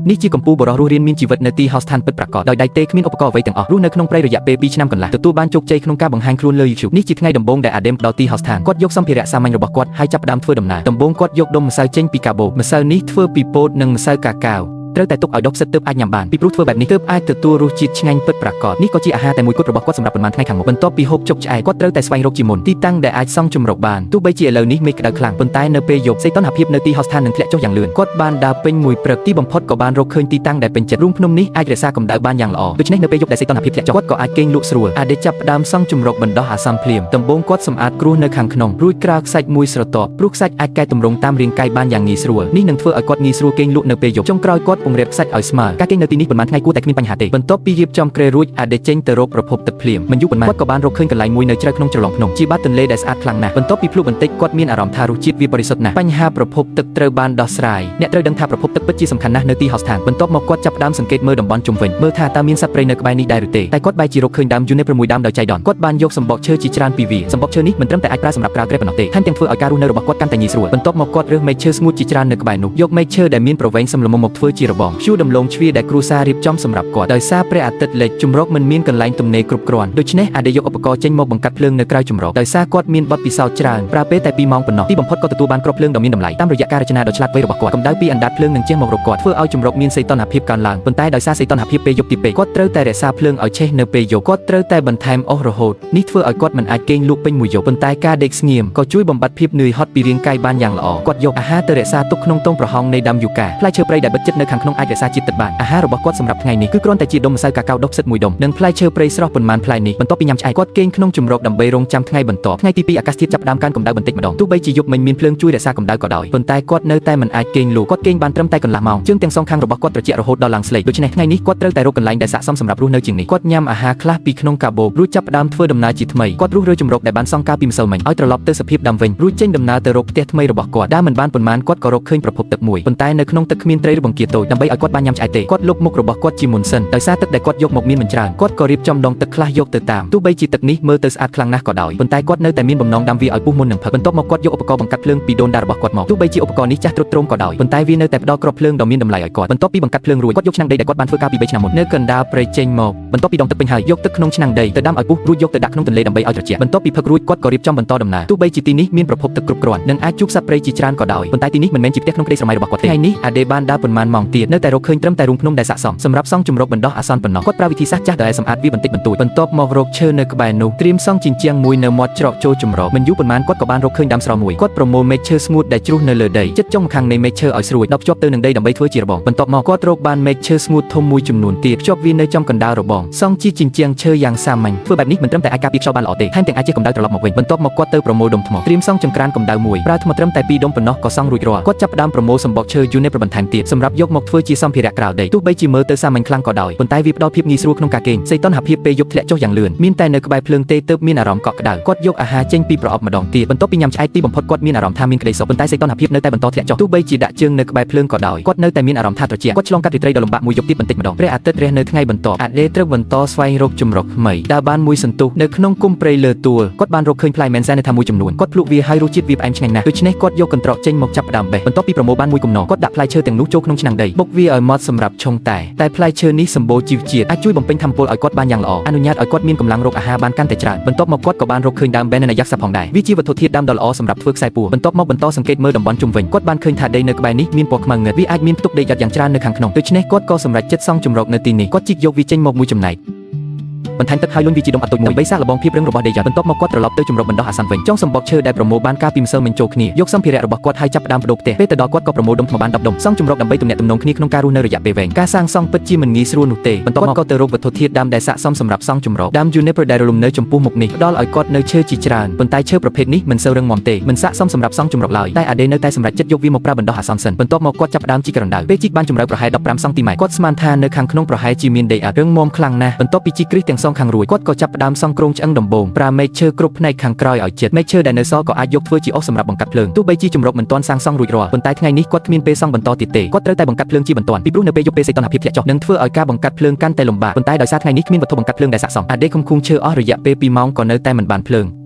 នេះជាកម្ពុជាបរោះរស់រានមានជីវិតនៅទីហោស្ថានពិតប្រាកដដោយដៃទេគ្មានឧបករណ៍អ្វីទាំងអស់រស់នៅក្នុងព្រៃរយៈពេល2ឆ្នាំកន្លះទទួលបានជោគជ័យក្នុងការបង្ហាញខ្លួនលើ YouTube នេះជាថ្ងៃដំបូងដែលអាដេមដល់ទីហោស្ថានគាត់យកសម្ភារៈសាមញ្ញរបស់គាត់ហើយចាប់ផ្ដើមធ្វើដំណើរដំបូងគាត់យកដុំម្សៅចេញពីកាបូបម្សៅនេះធ្វើពីពោតនិងម្សៅកាកាវត្រូវតែទុកឲ្យដុះផ្សិតទើបអាចញ៉ាំបានពីព្រោះធ្វើបែបនេះទើបអាចទទួលរសជាតិឆ្ងាញ់ពិតប្រាកដនេះក៏ជាអាហារតែមួយគត់របស់គាត់សម្រាប់ប៉ុន្មានថ្ងៃខាងមុខបន្ទាប់ពីហូបចុកឆ្អែតគាត់ត្រូវតែស្វែងរកជាមុនទីតាំងដែលអាចសង់ជម្រកបានទោះបីជាឥឡូវនេះមេឃក្តៅខ្លាំងប៉ុន្តែនៅពេលយប់សីតុណ្ហភាពនៅទីហោស្ថាននឹងធ្លាក់ចុះយ៉ាងលឿនគាត់បានដើរពេញមួយព្រឹកទីបំផុតក៏បានរកឃើញទីតាំងដែលពេញចិត្តរូងភ្នំនេះអាចរក្សាកម្ដៅបានយ៉ាងល្អដូច្នេះនៅពេលយប់ដែលសីតុណ្ហភាពធ្លាក់ចុះគាត់ក៏អាចគេងលក់ស្រួលអាដេចាប់ផ្ដើមសង់ជម្រកបណ្ដោះអាសន្នភ្លាមដំបូងគាត់សម្អាតគ្រោះនៅខាងក្នុងរួចក្រាលខ្សាច់មួយស្រទាប់ព្រោះខ្សាច់អាចកែតម្រង់តាមរាងកាយបានយ៉ាងងាយស្រួលនេះនឹងធ្វើឲ្យគាត់ងាយស្រួលគេងលក់នៅពេលយប់ចុងក្រោយគាត់ពង្រាបខ្សាច់ឲ្យស្មើការគេងនៅទីនេះប៉ុន្មានថ្ងៃគួរតែគ្មានបញ្ហាទេបន្ទាប់ពីរៀបចំគ្រែរួចអាដេចេញទៅរកប្រភពទឹកភ្លាមមិនយូរប៉ុន្មានគាត់ក៏បានរកឃើញកន្លែងមួយនៅជ្រៅក្នុងជ្រលងភ្នំជាបាតទន្លេដែលស្អាតខ្លាំងណាស់បន្ទាប់ពីភ្លុកបន្តិចគាត់មានអារម្មណ៍ថារសជាតិវាបរិសុទ្ធណាស់បញ្ហាប្រភពទឹកត្រូវបានដោះស្រាយអ្នកត្រូវដឹងថាប្រភពទឹកពិតជាសំខាន់ណាស់នៅទីហោស្ថានបន្ទាប់មកគាត់ចាប់ផ្ដើមសង្កេតមើលតំបន់ជុំវិញមើលថាតើមានសត្វព្រៃនៅក្បែរនេះដែរឬទេតែគាត់បែរជារកឃើញដើម Juniper មួយដើមដោយចៃដន្យគាត់បានយកសម្បកឈើជាច្រើនពីវាសម្បកឈើនេះមិនត្រឹមតែអាចប្រើសម្រាប់ក្រាលគ្រែប៉ុណ្ណោះទេថែមទាំងធ្វើឲ្យការរស់នៅរបស់គាត់កាន់តែងាយស្រួលបន្ទាប់មកគាត់រើសមែកឈើស្ងួតជាច្រើននៅក្បែរនោះយកមែកឈើដែលមានប្រវែងសមល្មមមកធ្វើជារបងព្យួរដំឡូងជ្វាដែលគ្រួសាររៀបចំសម្រាប់គាត់ដោយសារព្រះអាទិត្យលិចជម្រកមិនមានកន្លែងទំនេរគ្រប់គ្រាន់ដូច្នេះអាដេយកឧបករណ៍ចេញមកបង្កាត់ភ្លើងនៅក្រៅជម្រកដោយសារគាត់មានបទពិសោធន៍ច្រើនប្រើពេលតែ2ម៉ោងប៉ុណ្ណោះទីបំផុតក៏ទទួលបានគ្រាប់ភ្លើងដ៏មានតម្លៃតាមរយៈការរចនាដ៏ឆ្លាតវៃរបស់គាត់កម្ដៅពីអណ្ដាតភ្លើងនឹងជះមករកគាត់ធ្វើឲ្យជម្រកមានសីតុណ្ហភាពកើនឡើងប៉ុន្តែដោយសារសីតុណ្ហភាពពេលយប់ទីពេកគាត់ត្រូវតែរក្សាភ្លើងឲ្យឆេះនៅពេលយប់គាត់ត្រូវតែបន្ថែមអុសរហូតនេះធ្វើឲ្យគាត់មិនអាចគេងលក់ពេញមួយយប់ប៉ុន្តែការដេកស្ងៀមក៏ជួយបំបត្តិភាពនឿយហត់ពីរាងកាយបានយ៉ាងល្អគាត់យកអាហារទៅរក្សាទុកក្នុងទងប្រហោងនៃដើមយូកាផ្លែឈើព្រៃដែលបិទជិតនៅខាងក្នុងអាចរក្សាជាតិទឹកបានអាហាររបស់គាត់សម្រាប់ថ្ងៃនេះគឺគ្រាន់តែជាដុំម្សៅកាកាវដុះផ្សិតមួយដុំនិងផ្លែឈើព្រៃស្រស់ប៉ុន្មានផ្លែនេះបន្ទាប់ពីញ៉ាំឆ្អែតគាត់គេងក្នុងជម្រកដើម្បីរងចាំថ្ងៃបន្ទាប់ថ្ងៃទី2អាកាសធាតុចាប់ផ្ដើមកើនកម្ដៅបន្តិចម្ដងទោះបីជាយប់មិញមានភ្លើងជួយរក្សាកម្ដៅក៏ដោយប៉ុន្តែគាត់នៅតែមិនអាចគេងលក់គាត់គេងបានត្រឹមតែកន្លះម៉ោងជើងទាំងសងខាងរបស់គាត់ត្រជាក់រហូតដល់ឡើងស្លេកដូច្នេះថ្ងៃនេះគាត់ត្រូវតែរកកន្លែងដែលស័ក្តិសមសម្រាប់រស់នៅជាងនេះគាត់ញ៉ាំអាហារខ្លះពីក្នុងកាបូបរួចចាប់ផ្ដើមធ្វើដំណើរជាថ្មីគាត់រុះរើជម្រកដែលបានសង់កាលពីម្សិលមិញឲ្យត្រឡប់ទៅសភាពដើមវិញរួចចេញដំណើរទៅរកផ្ទះថ្មីរបស់គាត់ដើរមិនបានប៉ុន្មានគាត់ក៏រកឃើញប្រភពទឹកមួយប៉ុន្តែនៅក្នុងទឹកគ្មានត្រីឬបង្គាតូចដើម្បីឲ្យគាត់បានញ៉ាំឆ្អែតទេគាត់លុបមុខរបស់គាត់ជាមុនសិនដោយសារទឹកដែលគាត់យកមកមានមិនច្រើនគាត់ក៏រៀបចំដងទឹកខ្លះយកទៅតាមទោះបីជាទឹកនេះមើលទៅស្អាតខ្លាំងណាស់ក៏ដោយប៉ុន្តែគាត់នៅតែមានបំណងដាំវាឲ្យពុះមុននឹងផឹកបន្ទាប់មកគាត់យកឧបករណ៍បង្កាត់ភ្លើងពីដូនតារបស់គាត់មកទោះបីជាឧបករណ៍នេះចាស់ទ្រុឌទ្រោមក៏ដោយប៉ុន្តែវានៅតែផ្ដល់គ្រាប់ភ្លើងដ៏មានតម្លៃឲ្យគាត់បន្ទាប់ពីបង្កាត់ភ្លើងរួចគាត់យកឆ្នាំងដីដែលគាត់បានធ្វើកាលពី3ឆ្នាំមុននៅកណ្ដាលព្រៃចេញមកបន្ទាប់ពីដងទឹកពេញហើយយកទឹកក្នុងឆ្នាំងដីទៅដាំឲ្យពុះរួចយកទៅដាក់ក្នុងទន្លេដើម្បីឲ្យត្រជាក់បន្ទាប់ពីផឹករួចគាត់ក៏រៀបចំបន្តដំណើរទោះបីជាទីនេះមានប្រភពទឹកគ្រប់គ្រាន់និងអាចជួបសត្វព្រៃជាច្រើនក៏ដោយប៉ុន្តែទីនេះមិនមែនជាផ្ទះក្នុងក្តីស្រមៃរបស់គាត់ទេថ្ងៃនេះអាដេបានដើរប៉ុន្មានម៉ោងទៀតនៅតែរកឃើញត្រឹមតែរូងភ្នំដែលស័ក្តិសមសម្រាប់សង់ជម្រកបណ្ដោះអាសន្នប៉ុណ្ណោះគាត់ប្រើវិធីសាស្ត្រចាស់ដែលសម្អាតវាបន្តិចបន្តួចបន្ទាប់មករកឈើនៅក្បែរនោះត្រៀមសង់ជញ្ជាំងមួយនៅមាត់ច្រកចូលជម្រកមិនយូរប៉ុន្មានគាត់ក៏បានរកឃើញដើមស្រល់មួយគាត់ប្រមូលមែកឈើស្ងួតដែលជ្រុះនៅលើដីចិត្តចុងម្ខាងនៃមែកឈើឲ្យស្រួចដល់ភ្ជាប់ទៅនឹងដីដើម្បីធ្វើជារបងបន្ទាប់មកគាត់រកបានមែកឈើស្ងួតធំមួយចំនួនទៀតភ្ជាប់វានៅចំកណ្ដាលរបងសង់ជាជញ្ជាំងឈើយ៉ាងសាមញ្ញធ្វើបែបនេះមិនត្រឹមតែអាចការពារខ្យល់បានល្អទេថែមទាំងអាចជះកម្ដៅត្រឡប់មកវិញបន្ទាប់មកគាត់ទៅប្រមូលដុំថ្មត្រៀមសង់ចង្ក្រានកម្ដៅមួយប្រើថ្មត្រឹមតែ2ដុំប៉ុណ្ណោះក៏សង់រួចរាល់គាត់ចាប់ផ្ដើមប្រមូលសម្បកឈើ Juniper បន្ថែមទៀតសម្រាប់យកមកធ្វើជាសម្ភារៈក្រៅដីទោះបីជាមើលទៅសាមញ្ញខ្លាំងក៏ដោយប៉ុន្តែវាផ្ដល់ភាពងាយស្រួលក្នុងការគេងសីតុណ្ហភាពពេលយប់ធ្លាក់ចុះយ៉ាងលឿនមានតែនៅក្បែរភ្លើងទេទើបមានអារម្មណ៍កក់ក្ដៅគាត់យកអាហារចេញពីប្រអប់ម្ដងទៀតបន្ទាប់ពីញ៉ាំឆ្អែតទីបំផុតគាត់មានអារម្មណ៍ថាមានក្តីសុខប៉ុន្តែសីតុណ្ហភាពនៅតែបន្តធ្លាក់ចុះទោះបីជាដាក់ជើងនៅក្បែរភ្លើងក៏ដោយគាត់នៅតែមានអារម្មណ៍ថាត្រជាក់គាត់ឆ្លងកាត់រាត្រីដ៏លំបាកមួយយប់ទៀតបន្តិចម្ដងព្រះអាទិត្យរះនៅថ្ងៃបន្ទាប់អាដេត្រូវបន្តស្វែងរកជម្រកថ្មីដើរបានមួយសន្ទុះនៅក្នុងគុំព្រៃលើទួលគាត់បានរកឃើញផ្លែមែនសែននៅថាមួយចំនួនគាត់ភ្លក់វាហើយរសជាតិវាផ្អែមឆ្ងាញ់ណាស់ដូច្នេះគាត់យកកន្ត្រកចេញមកចាប់ផ្ដើមបេះបន្ទាប់ពីប្រមូលបានមួយគំនរគាត់ដាក់ផ្លែឈើទាំងនោះចូលក្នុងឆ្នាំងដីបុកវាឲ្យម៉ត់សម្រាប់ឆុងតែតែផ្លែឈើនេះសម្បូរជីវជាតិអាចជួយបំពេញថាមពលឲ្យគាត់បានយ៉ាងល្អអនុញ្ញាតឲ្យគាត់មានកម្លាំងរកអាហារបានកាន់តែច្រើនបន្ទាប់មកគាត់ក៏បានរកឃើញដើម banana យ៉ាក់សាផងដែរវាជាវត្ថុធាតុដើមដ៏ល្អសម្រាប់ធ្វើខ្សែពួរបន្ទាប់មកបន្តសង្កេតមើលតំបន់ជុំវិញគាត់បានឃើញថាដីនៅក្បែរនេះមានពណ៌ខ្មៅងឹតវាអាចមានផ្ទុកដីយ៉ាត់យ៉ាងច្រើននៅខាងក្នុងដូច្នេះគាត់ក៏សម្រេចចិត្តសង់ជម្រកនៅទីនេះគាត់ជីកយកវាចេញមកមួយចំណែកបន្ថែមទឹកហើយលុញវាជាដុំអត់តូចមួយដើម្បីសាកល្បងភាពរឹងរបស់ដីយ៉ាត់បន្ទាប់មកគាត់ត្រឡប់ទៅជម្រកបណ្ដោះអាសន្នវិញចុងសម្បកឈើដែលប្រមូលបានកាលពីម្សិលមិញចូលគ្នាយកសម្ភារៈរបស់គាត់ហើយចាប់ផ្ដើមបដូរផ្ទះពេលទៅដល់គាត់ក៏ប្រមូលដុំថ្មបាន10ដុំសង់ជម្រកដើម្បីទំនាក់ទំនងគ្នាក្នុងការរស់នៅរយៈពេលវែងការសាងសង់ពិតជាមិនងាយស្រួលនោះទេបន្ទាប់មកក៏ទៅរកវត្ថុធាតុដើមដែលស័ក្តិសមសម្រាប់សង់ជម្រកដើម Juniper ដែលរលំនៅចំពោះមុខនេះផ្ដល់ឲ្យគាត់នៅឈើជាច្រើនប៉ុន្តែឈើប្រភេទនេះមិនសូវរឹងមាំទេមិនស័ក្តិសមសម្រាប់សង់ជម្រកឡើយតែអាដេនៅតែសម្រេចចិត្តយកវាមកប្រើបណ្ដោះអាសន្នសិនបន្ទាប់មកគាត់ចាប់ផ្ដើមជីករណ្ដៅពេលជីកបានជម្រៅប្រហែល15សង់ទីម៉ែត្រគាត់ស្មានថានៅខាងក្នុងប្រហែលជាមានដីអាត់រឹងមាំខ្លាំងណាស់បន្ទាប់ពីជីកគ្រឹះទាំងសងខាងរួចគាត់ក៏ចាប់ផ្ដើមសង់គ្រោងឆ្អឹងដំបូងប្រើមែកឈើគ្រប់ផ្នែកខាងក្រោយឲ្យជិតមែកឈើដែលនៅសល់ក៏អាចយកធ្វើជាអុសសម្រាប់បង្កាត់ភ្លើងទោះបីជាជម្រកមិនទាន់សាងសង់រួចរាល់ប៉ុន្តែថ្ងៃនេះគាត់គ្មានពេលសង់បន្តទៀតទេគាត់ត្រូវតែបង្កាត់ភ្លើងជាបន្ទាន់ពីព្រោះនៅពេលយប់ពេលសីតុណ្ហភាពធ្លាក់ចុះនឹងធ្វើឲ្យការបង្កាត់ភ្លើងកាន់តែលំបាកប៉ុន្តែដោយសារថ្ងៃនេះគ្មានវត្ថុបង្កាត់ភ្លើងដែលស័ក្តិសមអាដេខំខួងឈើអស់រយៈពេល2ម៉ោងក៏នៅតែមិនបានភ្លើង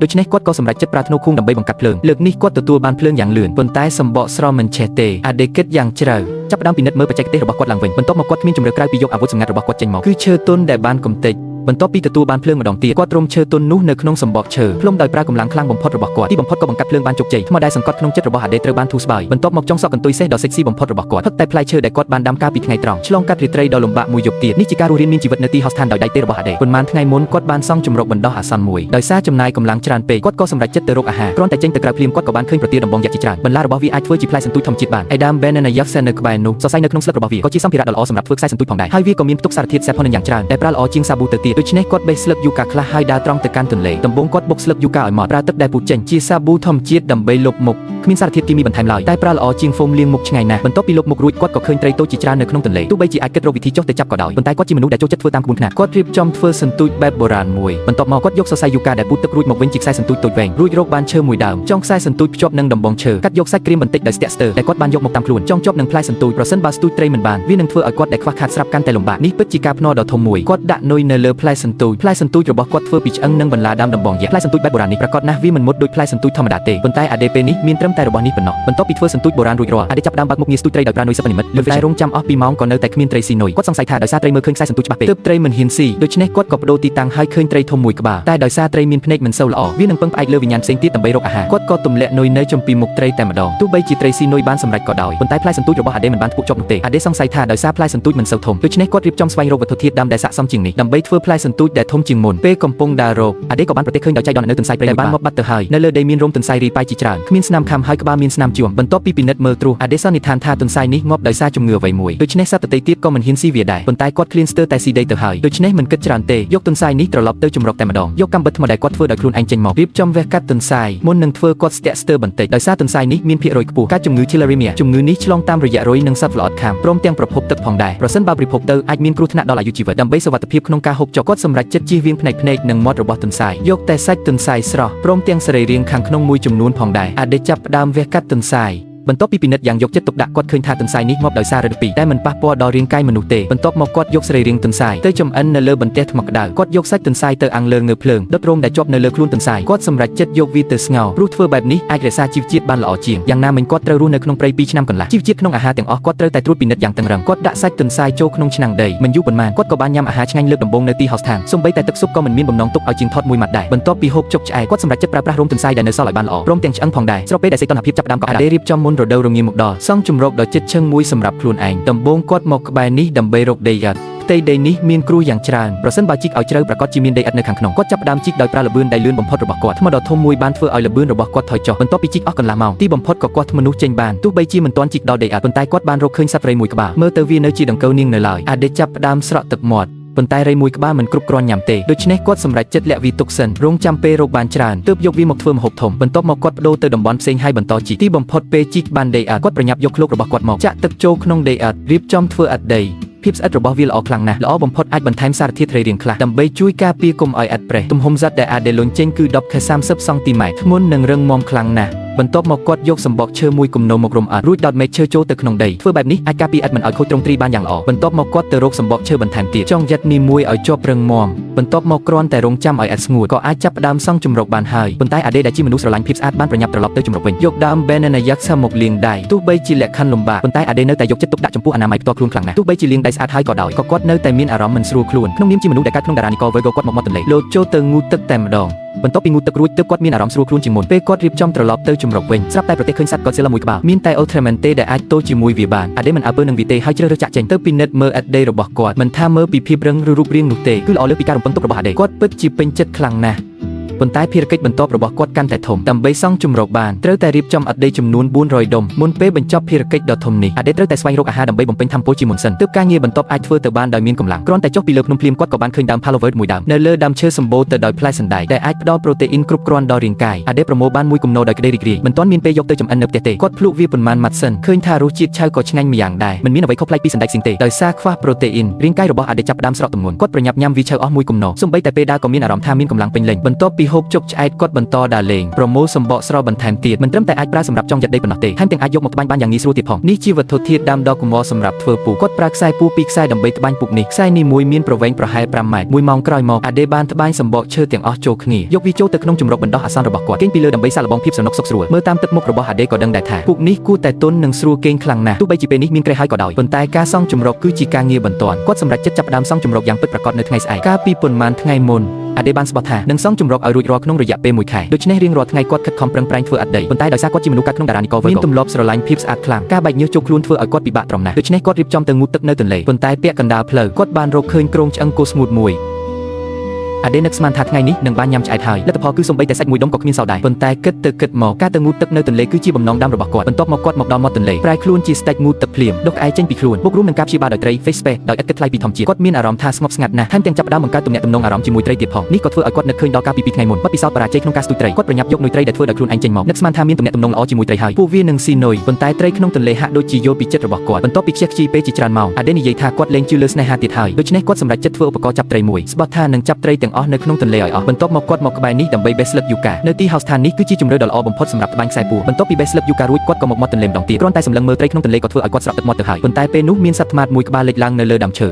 ដូច្នេះគាត់ក៏សម្រេចចិត្តប្រើធ្នូខួងដើម្បីបង្កាត់ភ្លើងលើកនេះគាត់ទទួលបានភ្លើងយ៉ាងលឿនប៉ុន្តែសម្បកស្រមិនឆេះទេអាដេគិតយ៉ាងជ្រៅចាប់ផ្ដើមពិនិត្យមើលបច្ចេកទេសរបស់គាត់ឡើងវិញបន្ទាប់មកគាត់គ្មានជម្រើសក្រៅពីយកអាវុធសម្ងាត់របស់គាត់ចេញមកគឺឈើទន់ដែលបានកំទេចបន្ទាប់ពីទទួលបានភ្លើងម្ដងទៀតគាត់រុំឈើទន់នោះនៅក្នុងសម្បកឈើផ្លុំដោយប្រើកម្លាំងខ្លាំងបំផុតរបស់គាត់ទីបំផុតក៏បង្កាត់ភ្លើងបានជោគជ័យថ្មដែលសង្កត់ក្នុងចិត្តរបស់អាដេត្រូវបានធូរស្បើយបន្ទាប់មកចុងសក់កន្ទុយសេះដ៏សិចស៊ីបំផុតរបស់គាត់ផឹកតែផ្លែឈើដែលគាត់បានដាំកាលពីថ្ងៃត្រង់ឆ្លងកាត់រាត្រីដ៏លំបាកមួយយប់ទៀតនេះជាការរស់រានមានជីវិតនៅទីហោស្ថានដោយដៃទេរបស់អាដេប៉ុន្មានថ្ងៃមុនគាត់បានសង់ជម្រកបណ្ដោះអាសន្នមួយដោយសារចំណាយកម្លាំងច្រើនពេកគាត់ក៏សម្រេចចិត្តទៅរកអាហារគ្រាន់តែចេញទៅក្រៅភ្លាមគាត់ក៏បានឃើញប្រទាលដំបងយក្សជាច្រើនបន្លារបស់វាអាចធ្វើជាផ្លែសន្ទូចធម្មជាតិបានឯដើម banana យ៉ាក់សែននៅក្បែរនោះសរសៃនៅក្នុងស្លឹករបស់វាក៏ជាសម្ភារៈដ៏ល្អសម្រាប់ធ្វើខ្សែសន្ទូចផងដែរហើយវាក៏មានផ្ទុកសារធាតុ saponin យ៉ាងច្រើនដែលប្រើល្អជាងសាប៊ូទៅទៀតដូច្នេះគាត់បេះស្លឹកយូកាខ្លះហើយដើរត្រង់ទៅកាន់ទន្លេដំបូងគាត់បុកស្លឹកយូកាឲ្យម៉ត់ប្រើទឹកដែលពូជចេញជាសាប៊ូធម្មជាតិដើម្បីលុបមុខគ្មានសារធាតុគីមីបន្ថែមឡើយតែប្រើល្អជាងហ្វូមលាងមុខឆ្ងាយណាស់បន្ទាប់ពីលុបមុខរួចគាត់ក៏ឃើញត្រីតូចជាច្រើននៅក្នុងទន្លេទោះបីជាអាចគិតរកវិធីចុះទៅចាប់ក៏ដោយប៉ុន្តែគាត់ជាមនុស្សដែលចូលចិត្តធ្វើតាមក្បួនខ្នាតគាត់រៀបចំធ្វើសន្ទូចបែបបុរាណមួយបន្ទាប់មកគាត់យកសរសៃយូកាដែលពូជទឹករួចមកវិញជាខ្សែសន្ទូចតូចវែងរួចរកបានឈើមួយដើមចងខ្សែសន្ទូចភ្ជាប់នឹងដំបងឈើកាត់យកសាច់ក្រៀមបន្តិចដោយស្ទាក់ស្ទើរដែលគាត់បានយកមកតាមខ្លួនចងជាប់នឹងផ្លែសន្ទូចប្រសិនបើស្ទូចត្រីមិនបានវានឹងធ្វើឲ្យគាត់ដែលខ្វះខាតស្រាប់កាន់តែលំបាកនេះពិតជាការភ្នាល់ដ៏ធំមួយគាត់ដាក់នុយនៅលើផ្លែសន្ទូចផ្លែសន្ទូចរបស់គាត់ធ្វើពីឆ្អឹងនិងបន្លាដើមដំបងយក្សផ្លែសន្ទូចបែបបុរាណនេះប្រាកដណាស់វាមិនមុតដូចផ្លែសន្ទូចធម្មតាទេប៉ុន្តែអាដេពេលនេះមានត្រឹមតែរបស់នេះប៉ុណ្ណោះបន្ទាប់ពីធ្វើសន្ទូចបុរាណរួចរាល់អាដេចាប់ផ្ដើមបើកមុខងារស្ទូចត្រីដោយប្រើនុយសិប្បនិម្មិតលើតែរងចាំអស់2ម៉ោងក៏នៅតែគ្មានត្រីស៊ីនុយគាត់សង្ស័យថាដោយសារត្រីមើលឃើញខ្សែសន្ទូចច្បាស់ពេកទើបត្រីមិនហ៊ានស៊ីដូច្នេះគាត់ក៏ប្ដូរទីតាំងហើយឃើញត្រីធំមួយក្បាលតែដោយសារត្រីមានភ្នែកមិនសូវល្អវានឹងពឹងផ្អែកលើវិញ្ញាណផ្សេងទៀតដើម្បីរកអាហារគាត់ក៏ទម្លាក់នុយនៅចំពីមុខត្រីតែម្ដងទោះបីជាត្រីស៊ីនុយបានសម្រេចក៏ដោយប៉ុន្តែផ្លែសន្ទូចរបស់អាដេមិនបានធ្ពុកជាប់នោះទេអាដេសង្ស័យថាដោយសារផ្លែសន្ទូចមិនសូវធំដូច្នេះគាត់រៀបចំស្វែងរកវត្ថុធាតុដើមដែលស័ក្តិសមជាងនេះដើម្បីធ្វើផ្លែសន្ទូចដែលធំជាងមុនពេលកំពុងដើររកអាដេក៏បានប្រទះឃើញដោយចៃដន្យនៅទន្សាយព្រៃដែលបានងាប់បាត់ទៅហើយនៅលើដីមានរោមទន្សាយរីប៉ៃជាច្រើនគ្មានស្នាមខាំហើយក្បាលមានស្នាមជួមបន្ទាប់ពីពិនិត្យមើលទ្រុះអាដេសន្និដ្ឋានថាទន្សាយនេះងាប់ដោយសារជំងឺអ្វីមួយដូច្នេះសត្វដទៃទៀតក៏មិនហ៊ានស៊ីវាដែរប៉ុន្តែគាត់ឃ្លានស្ទើរតែស៊ីដីទៅហើយដូច្នេះមិនគិតច្រើនទេយកទន្សាយនេះត្រឡប់ទៅជម្រកតែម្ដងយកកាំបិតថ្មដែលគាត់ធ្វើដោយខ្លួនឯងចេញមករៀបចំវះកាត់ទន្សាយមុននឹងធ្វើគាត់ស្ទាក់ស្ទើរបន្តិចដោយសារទន្សាយនេះមានភាគរយខ្ពស់កើតជំងឺ Tularemia ជំងឺនេះឆ្លងតាមរយៈរុយនិងសត្វល្អិតខាំព្រមទាំងប្រភពទឹកផងដែរប្រសិនបើបរិភោគទៅអាចមានគ្រោះថ្នាក់ដល់អាយុជីវិតដើម្បីសុវត្ថិភាពក្នុងការហូបចុកគាត់សម្រេចចិត្តជៀសវាងភ្នែកភ្នែកនិងមាត់របស់ទន្សាយយកតែសាច់ទន្សាយស្រស់ព្រមទាំងសរីរាង្គខាងក្នុងមួយចំនួនផងដែរអាដេចាប់ផ្ដើមវះកាត់ទន្សាយបន្ទាប់ពីពិនិត្យយ៉ាងយកចិត្តទុកដាក់គាត់ឃើញថាទន្សាយនេះងាប់ដោយសាររដូវពីរតែមិនប៉ះពាល់ដល់រាងកាយមនុស្សទេបន្ទាប់មកគាត់យកសរីរាង្គទន្សាយទៅចម្អិននៅលើបន្ទះថ្មក្តៅគាត់យកសាច់ទន្សាយទៅអាំងលើងើភ្លើងដុតរោមដែលជាប់នៅលើខ្លួនទន្សាយគាត់សម្រេចចិត្តយកវាទៅស្ងោរព្រោះធ្វើបែបនេះអាចរក្សាជីវជាតិបានល្អជាងយ៉ាងណាមិញគាត់ត្រូវរស់នៅក្នុងព្រៃ2ឆ្នាំកន្លះជីវជាតិក្នុងអាហារទាំងអស់គាត់ត្រូវតែត្រួតពិនិត្យយ៉ាងតឹងរ៉ឹងគាត់ដាក់សាច់ទន្សាយចូលក្នុងឆ្នាំងដីមិនយូរប៉ុន្មានគាត់ក៏បានញ៉ាំអាហារឆ្ងាញ់លើកដំបូងនៅទីហោស្ថានសូម្បីតែទឹកស៊ុបក៏មិនមានបំណងទុកឲ្យជាងថតមួយម៉ាត់ដែរបន្ទាប់ពីហូបចុកឆ្អែតគាត់សម្រេចចិត្តប្រើប្រាស់រោមទន្សាយដែលនៅសល់ឲ្យបានល្អព្រមទាំងឆ្អឹងផងដែរស្របពេលដែលសីតុណ្ហភាពចាប់ផ្ដើមកក់ក្ដៅរៀបចំមុនរដូវរងាមកដល់សង់ជម្រកដ៏ជិតឈឹងមួយសម្រាប់ខ្លួនឯងដំបូងគាត់មកក្បែរនេះដើម្បីរកដីឥដ្ឋផ្ទៃដីនេះមានគ្រោះយ៉ាងច្រើនប្រសិនបើជីកឲ្យជ្រៅប្រាកដជាមានដីឥដ្ឋនៅខាងក្នុងគាត់ចាប់ផ្ដើមជីកដោយប្រើល្បឿនដែលលឿនបំផុតរបស់គាត់ថ្មដ៏ធំមួយបានធ្វើឲ្យល្បឿនរបស់គាត់ថយចុះបន្ទាប់ពីជីកអស់កន្លះម៉ោងទីបំផុតក៏គាត់ថ្មនោះចេញបានទោះបីជាមិនទាន់ជីកដល់ដីឥដ្ឋប៉ុន្តែគាត់បានរកឃើញសត្វព្រៃមួយក្បាលមើលទៅវានៅជាដង្កូវនាងនៅឡើយអាដេចាប់ផ្ដើមស្រក់ទឹកមាត់ប៉ុន្តែរៃមួយក្បាលមិនគ្រប់គ្រាន់ញ៉ាំទេដូច្នេះគាត់សម្រេចចិត្តលាក់វាទុកសិនរងចាំពេលរកបានច្រើនទើបយកវាមកធ្វើម្ហូបធំបន្ទាប់មកគាត់ប្ដូរទៅតំបន់ផ្សេងហើយបន្តជីកទីបំផុតពេលជីកបានដីឥដ្ឋគាត់ប្រញាប់យកឃ្លោករបស់គាត់មកចាក់ទឹកចូលក្នុងដីឥដ្ឋរៀបចំធ្វើឥដ្ឋដីភាពស្អិតរបស់វាល្អខ្លាំងណាស់ល្អបំផុតអាចបន្ថែមសារធាតុរីរាង្គខ្លះដើម្បីជួយការពារកុំឲ្យឥដ្ឋប្រេះទំហំសត្វដែលអាដេលុញចេញគឺ10-30សង់ទីម៉ែត្រធ្ងន់និងរឹងមាំខ្លាំងណាស់បន្ទាប់មកគាត់យកសម្បកឈើមួយគំនរមករំអិតរួចដោតមែកឈើចូលទៅក្នុងដីធ្វើបែបនេះអាចការពារឥដ្ឋមិនឲ្យខូចទ្រង់ទ្រីបានយ៉ាងល្អបន្ទាប់មកគាត់ទៅរកសម្បកឈើបន្ថែមទៀតចង់យិតនេះមួយឲ្យជាប់រឹងមាំបន្ទាប់មកគ្រាន់តែរងចាំឲ្យឥដ្ឋស្ងួតក៏អាចចាប់ផ្ដើមសង់ជម្រកបានហើយប៉ុន្តែអាដេដែលជាមនុស្សស្រឡាញ់ភាពស្អាតបានប្រញាប់ត្រឡប់ទៅជម្រកវិញយកដើម banana yaksa មកលាងដៃទោះបីជាលក្ខខណ្ឌលំបាកប៉ុន្តែអាដេនៅតែយកចិត្តទុកដាក់ចំពោះអនាម័យផ្ទាល់ខ្លួនខ្លាំងណាស់ទោះបីជាលាងដៃស្អាតហើយក៏ដោយក៏គាត់នៅតែមានអារម្មណ៍មិនស្រួលខ្លួនក្នុងនាមជាមនុស្សដែលកើតក្នុងតារានិករ Virgo គាត់មកមាត់ទន្លេលោតចូលទៅងូតទឹកតែម្ដងបន្ទាប់ពីងូតទឹករួចទើបគាត់មានអារម្មណ៍ស្រួលខ្លួនជាងមុនពេលគាត់រៀបចំត្រឡប់ទៅជម្រកវិញស្រាប់តែប្រទះឃើញសត្វ Godzilla មួយក្បាលមានតែ Ultraman ទេដែលអាចទល់ជាមួយវាបានអាដេមិនអើពើនឹងវាទេហើយជ្រើសរើសចាក់ចេញទៅពិនិត្យមើលឥដ្ឋដីរបស់គាត់មិនថាមើលពីភាពរឹងឬរូបរាងនោះទេគឺល្អលើសពីការរំពឹងទុករបស់អាដេគាត់ពិតជាពេញចិត្តខ្លាំងណាស់ប៉ុន្តែភារកិច្ចបន្ទាប់របស់គាត់កាន់តែធំដើម្បីសង់ជម្រកបានត្រូវតែរៀបចំឥដ្ឋដីចំនួន400ដុំមុនពេលបញ្ចប់ភារកិច្ចដ៏ធំនេះអាដេត្រូវតែស្វែងរកអាហារដើម្បីបំពេញធម្មពលជាមុនសិនទើបការងារបន្ទាប់អាចធ្វើទៅបានដោយមានកម្លាំងគ្រាន់តែចុះពីលើភ្នំភ្លាមគាត់ក៏បានឃើញដើម Palo Verde មួយដើមនៅលើដើមឈើសម្បូរទៅដោយផ្លែសណ្តែកដែលអាចផ្ដល់ប្រូតេអ៊ីនគ្រប់គ្រាន់ដល់រាងកាយអាដេប្រមូលបានមួយគំនរដោយក្តីរីករាយមិនទាន់មានពេលយកទៅចម្អិននៅផ្ទះទេគាត់ភ្លក់វាប៉ុន្មានម៉ាត់សិនឃើញថារសជាតិឆៅក៏ឆ្ងាញ់ម្យ៉ាងដែរមិនមានអ្វីខុសប្លែកពីសណ្តែកសៀងទេដោយសារខ្វះប្រូតេអ៊ីនរាងកាយរបស់អាដេចាប់ផ្ដើមស្រកទម្ងន់គាត់ប្រញាប់ញ៉ាំវាឆៅអស់មួយគំនរសូម្បីតែពេលដើរក៏មានអារម្មណ៍ថាមានកម្លាំងពេញលេញបន្ទាប់ពី ហូបចុកឆ្អែតគាត់បន្តដើរលេងប្រមូលសម្បកស្រល់បន្ថែមទៀតមិនត្រឹមតែអាចប្រើសម្រាប់ចង់យ៉ាត់ដីប៉ុណ្ណោះទេថែមទាំងអាចយកមកត្បាញបានយ៉ាងងាយស្រួលទៀតផងនេះជាវត្ថុធាតុដើមដ៏កម្រសម្រាប់ធ្វើពូកគាត់ប្រើខ្សែពួរពីរខ្សែដើម្បីត្បាញពូកនេះខ្សែនេះមួយមានប្រវែងប្រហែល5ម៉ែត្រ1ម៉ោងក្រោយមកអាដេបានត្បាញសម្បកឈើទាំងអស់ចូលគ្នាយកវាចូលទៅក្នុងជម្រកបណ្ដោះអាសន្នរបស់គាត់គេងពីលើដើម្បីសាកល្បងភាពស្រណុកសុខស្រួលមើលតាមទឹកមុខរបស់អាដេក៏ដឹងដែរថាពូកនេះគួរតែទន់និងស្រួលគេងខ្លាំងណាស់ទោះបីជាពេលនេះមានក្រេះហើយក៏ដោយប៉ុន្តែការសង់ជម្រកគឺជាការងារបន្ទាន់គាត់សម្រេចចិត្តចាប់ផ្ដើមសង់ជម្រកយ៉ាងពិតប្រាកដនៅថ្ងៃស្អែកកាលពីប៉ុន្មានថ្ងៃមុនអាដេបានស្បោះថានឹងសង់ជម្រកឲ្យរួចរាល់ក្នុងរយៈពេល1ខែដូច្នេះរៀងរាល់ថ្ងៃគាត់ខិតខំប្រឹងប្រែងធ្វើអត់ដីប៉ុន្តែដោយសារគាត់ជាមនុស្សកើតក្នុងតារានិករមានទម្លាប់ស្រឡាញ់ភាពស្អាតខ្លាំងការបែកញើសចូលខ្លួនធ្វើឲ្យគាត់ពិបាកទ្រាំណាស់ដូច្នេះគាត់រៀបចំទៅងូតទឹកនៅទន្លេប៉ុន្តែពាក់កណ្ដាលផ្លូវគាត់បានរកឃើញគ្រោងឆ្អឹងគោស្ងួតមួយអាដេនឹកស្មានថាថ្ងៃនេះនឹងបានញ៉ាំឆ្អែតហើយលទ្ធផលគឺសំបីតែសាច់មួយដុំក៏គ្មានសល់ដែរប៉ុន្តែគិតទៅគិតមកការទៅងូតទឹកនៅទន្លេគឺជាបំណងដើមរបស់គាត់បន្ទាប់មកគាត់មកដល់មាត់ទន្លេប្រែខ្លួនជាស្ដេចងូតទឹកភ្លាមដុសក្អែកចេញពីខ្លួនបូករួមនឹងការព្យាបាលដោយត្រី Face Space ដោយឥតគិតថ្លៃពីធម្មជាតិគាត់មានអារម្មណ៍ថាស្ងប់ស្ងាត់ណាស់ថែមទាំងចាប់ផ្ដើមបង្កើតទំនាក់ទំនងអារម្មណ៍ជាមួយត្រីទៀតផងនេះក៏ធ្វើឲ្យគាត់នឹកឃើញដល់ការពីពីថ្ងៃមុនបទពិសោធន៍បរាជ័យក្នុងការស្ទូចត្រីគាត់ប្រញាប់យកនុយត្រីដែលធ្វើដោយខ្លួនឯងចេញមកនឹកស្មានថាមានទំនាក់ទំនងល្អជាមួយត្រីហើយពួកវានឹងស៊ីនុយប៉ុន្តែត្រីក្នុងទន្លេហាក់ដូចជាយល់ពីចិត្តរបស់គាត់បន្ទាប់ពីខ្ជះខ្ជាយពេលជាច្រើនម៉ោងអាដេនិយាយថាគាត់លែងជឿលើស្នេហាទៀតហើយដូច្នេះគាត់សម្រេចចិត្តធ្វើឧបករណ៍ចាប់ត្រីមួយស្បត់ថានឹងចាប់ត្រីទាំងអស់នៅក្នុងទន្លេឲ្យអស់បន្ទាប់មកគាត់មកក្បែរនេះដើម្បីបេះស្លឹកយូកានៅទីហោស្ថាននេះគឺជាជម្រើសដ៏ល្អបំផុតសម្រាប់ត្បាញខ្សែពួរបន្ទាប់ពីបេះស្លឹកយូការួចគាត់ក៏មកមាត់ទន្លេម្ដងទៀតគ្រាន់តែសម្លឹងមើលត្រីក្នុងទន្លេក៏ធ្វើឲ្យគាត់ស្រក់ទឹកមាត់ទៅហើយប៉ុន្តែពេលនោះមានសត្វត្មាតមួយក្បាលលេចឡើងនៅលើដើមឈើ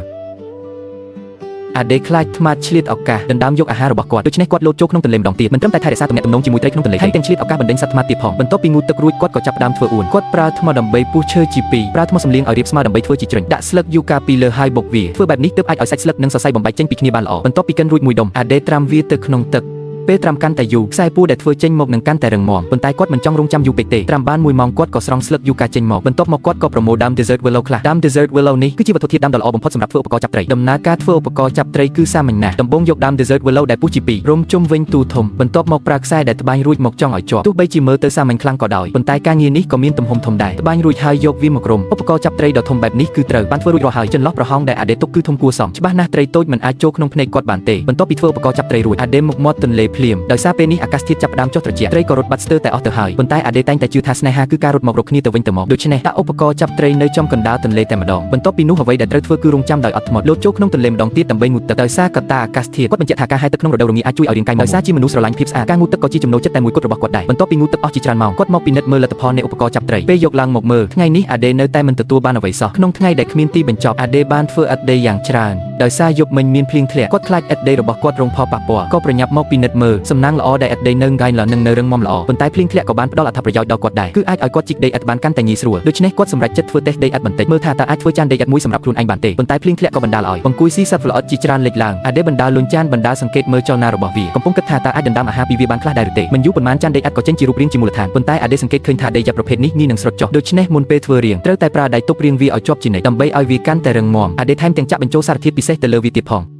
អាដេខ្លាចត្មាតឆ្លៀតឱកាសដណ្ដើមយកអាហាររបស់គាត់ដូច្នេះគាត់លោតចូលក្នុងទន្លេម្ដងទៀតមិនត្រឹមតែថែរក្សាទំនាក់ទំនងជាមួយត្រីក្នុងទន្លេថែមទាំងឆ្លៀតឱកាសបណ្ដេញសត្វត្មាតទៀតផងបន្ទាប់ពីងូតទឹករួចគាត់ក៏ចាប់ផ្ដើមធ្វើអួនគាត់ប្រើថ្មដើម្បីពុះឈើជាពីរប្រើថ្មសំលៀងឲ្យរាបស្មើដើម្បីធ្វើជាជ្រញ់ដាក់ស្លឹកយូកាពីលើហើយបុកវាធ្វើបែបនេះទើបអាចឲ្យសាច់ស្លឹកនិងសរសៃបំបែកចេញពីគ្នាបានល្អបន្ទាប់ពីកិនរួចមួយដុំអាដេត្រាំវាទៅក្នុងទឹកពេលត្រាំកាន់តែយូរខ្សែពួរដែលធ្វើចេញមកនឹងកាន់តែរឹងមាំប៉ុន្តែគាត់មិនចង់រងចាំយូរពេកទេត្រាំបានមួយម៉ោងគាត់ក៏ស្រង់ស្លឹកយូកាចេញមកបន្ទាប់មកគាត់ក៏ប្រមូលដើម Desert Willow ខ្លះដើម Desert Willow នេះគឺជាវត្ថុធាតុដើមដ៏ល្អបំផុតសម្រាប់ធ្វើឧបករណ៍ចាប់ត្រីដំណើរការធ្វើឧបករណ៍ចាប់ត្រីគឺសាមញ្ញណាស់ដំបូងយកដើម Desert Willow ដែលពុះជាពីររុំជុំវិញទូធំបន្ទាប់មកប្រើខ្សែដែលត្បាញរួចមកចង់ឲ្យជាប់ទោះបីជាមើលទៅសាមញ្ញខ្លាំងក៏ដោយប៉ុន្តែការងារនេះក៏មានទំហំធំដែរត្បាញរួចហើយយកវាមករុំឧបករណ៍ចាប់ត្រីដ៏ធំបែបនេះគឺត្រូវបានធ្វើរួចរាល់ហើយចន្លោះប្រហោងដែលអាដេទុកគឺធំគួរសមច្បាស់ណាស់ត្រីតូចមិនអាចចូលក្នុងភ្នែកគាត់បានទេបន្ទាប់ពីធ្វើឧបករណ៍ចាប់ត្រីរួចអាដេមកមាត់ទន្លេភ្លាមដោយសារពេលនេះអាកាសធាតុចាប់ផ្ដើមចុះត្រជាក់ត្រីក៏រត់បាត់ស្ទើរតែអស់ទៅហើយប៉ុន្តែអាដេតែងតែជឿថាស្នេហាគឺការរត់មករកគ្នាទៅវិញទៅមកដូច្នេះដាក់ឧបករណ៍ចាប់ត្រីនៅចំកណ្ដាលទន្លេតែម្ដងបន្ទាប់ពីនោះអ្វីដែលត្រូវធ្វើគឺរងចាំដោយអត់ធ្មត់លោតចូលក្នុងទន្លេម្ដងទៀតដើម្បីងូតទឹកដោយសារកត្តាអាកាសធាតុគាត់បញ្ជាក់ថាការហែលទឹកក្នុងរដូវរងាអាចជួយឲ្យរាងកាយដោយសារជាមនុស្សស្រឡាញ់ភាពស្អាតការងូតទឹកក៏ជាចំណូលចិត្តតែមួយគត់របស់គាត់ដែរបន្ទាប់ពីងូតទឹកអស់ជាច្រើនម៉ោងគាត់មកពិនិត្យមើលលទ្ធផលនៃឧបករណ៍ចាប់ត្រីពេលយកឡើងមកមើលថ្ងៃនេះអាដេនៅតែមិនទទួលបានអ្វីសោះក្នុងថ្ងៃដែលគ្មានទីបញ្ចប់អាដេបានធ្វើឥដ្ឋដីយ៉ាងច្រើនដោយសារយប់មិញមានភ្លៀងធ្លាក់គាត់ខ្លាចឥដ្ឋដីរបស់គាត់រងផលប៉ះពាល់ក៏ប្រញាប់មកពិនិត្យមើលសំណាងល្អដែលឥដ្ឋដីនៅងាយនឹងនៅរឹងមាំល្អប៉ុន្តែភ្លៀងធ្លាក់ក៏បានផ្ដល់អត្ថប្រយោជន៍ដល់គាត់ដែរគឺអាចឲ្យគាត់ជីកដីឥដ្ឋបានកាន់តែងាយស្រួលដូច្នេះគាត់សម្រេចចិត្តធ្វើតេស្តដីឥដ្ឋបន្តិចមើលថាតើអាចធ្វើចានដីឥដ្ឋមួយសម្រាប់ខ្លួនឯងបានទេប៉ុន្តែភ្លៀងធ្លាក់ក៏បណ្ដាលឲ្យបង្គួយស៊ីសត្វល្អិតជាច្រើនលេចឡើងអាដេបណ្ដាលលុញចានបណ្ដាលសង្កេតមើលចលនារបស់វាកំពុងគិតថាតើអាចដណ្ដើមអាហារពីវាបានខ្លះដែរឬទេមិនយូរប៉ុន្មានចានដីឥដ្ឋក៏ចេញជារូបរាងជាមូលដ្ឋានប៉ុន្តែអាដេសង្កេតឃើញថាដីឥដ្ឋប្រភេទនេះងាយនឹងស្រុតចុះដូច្នេះមុនពេលធ្វើរាងត្រូវតែប្រើដៃទប់រាងវាឲ្យជាប់ជានិច្ចដើម្បីឲ្យវាកាន់តែរឹងមាំអាដេថែមទាំងចាក់បញ្ចូលសារធាតុពិសេសទៅលើវាទៀតផង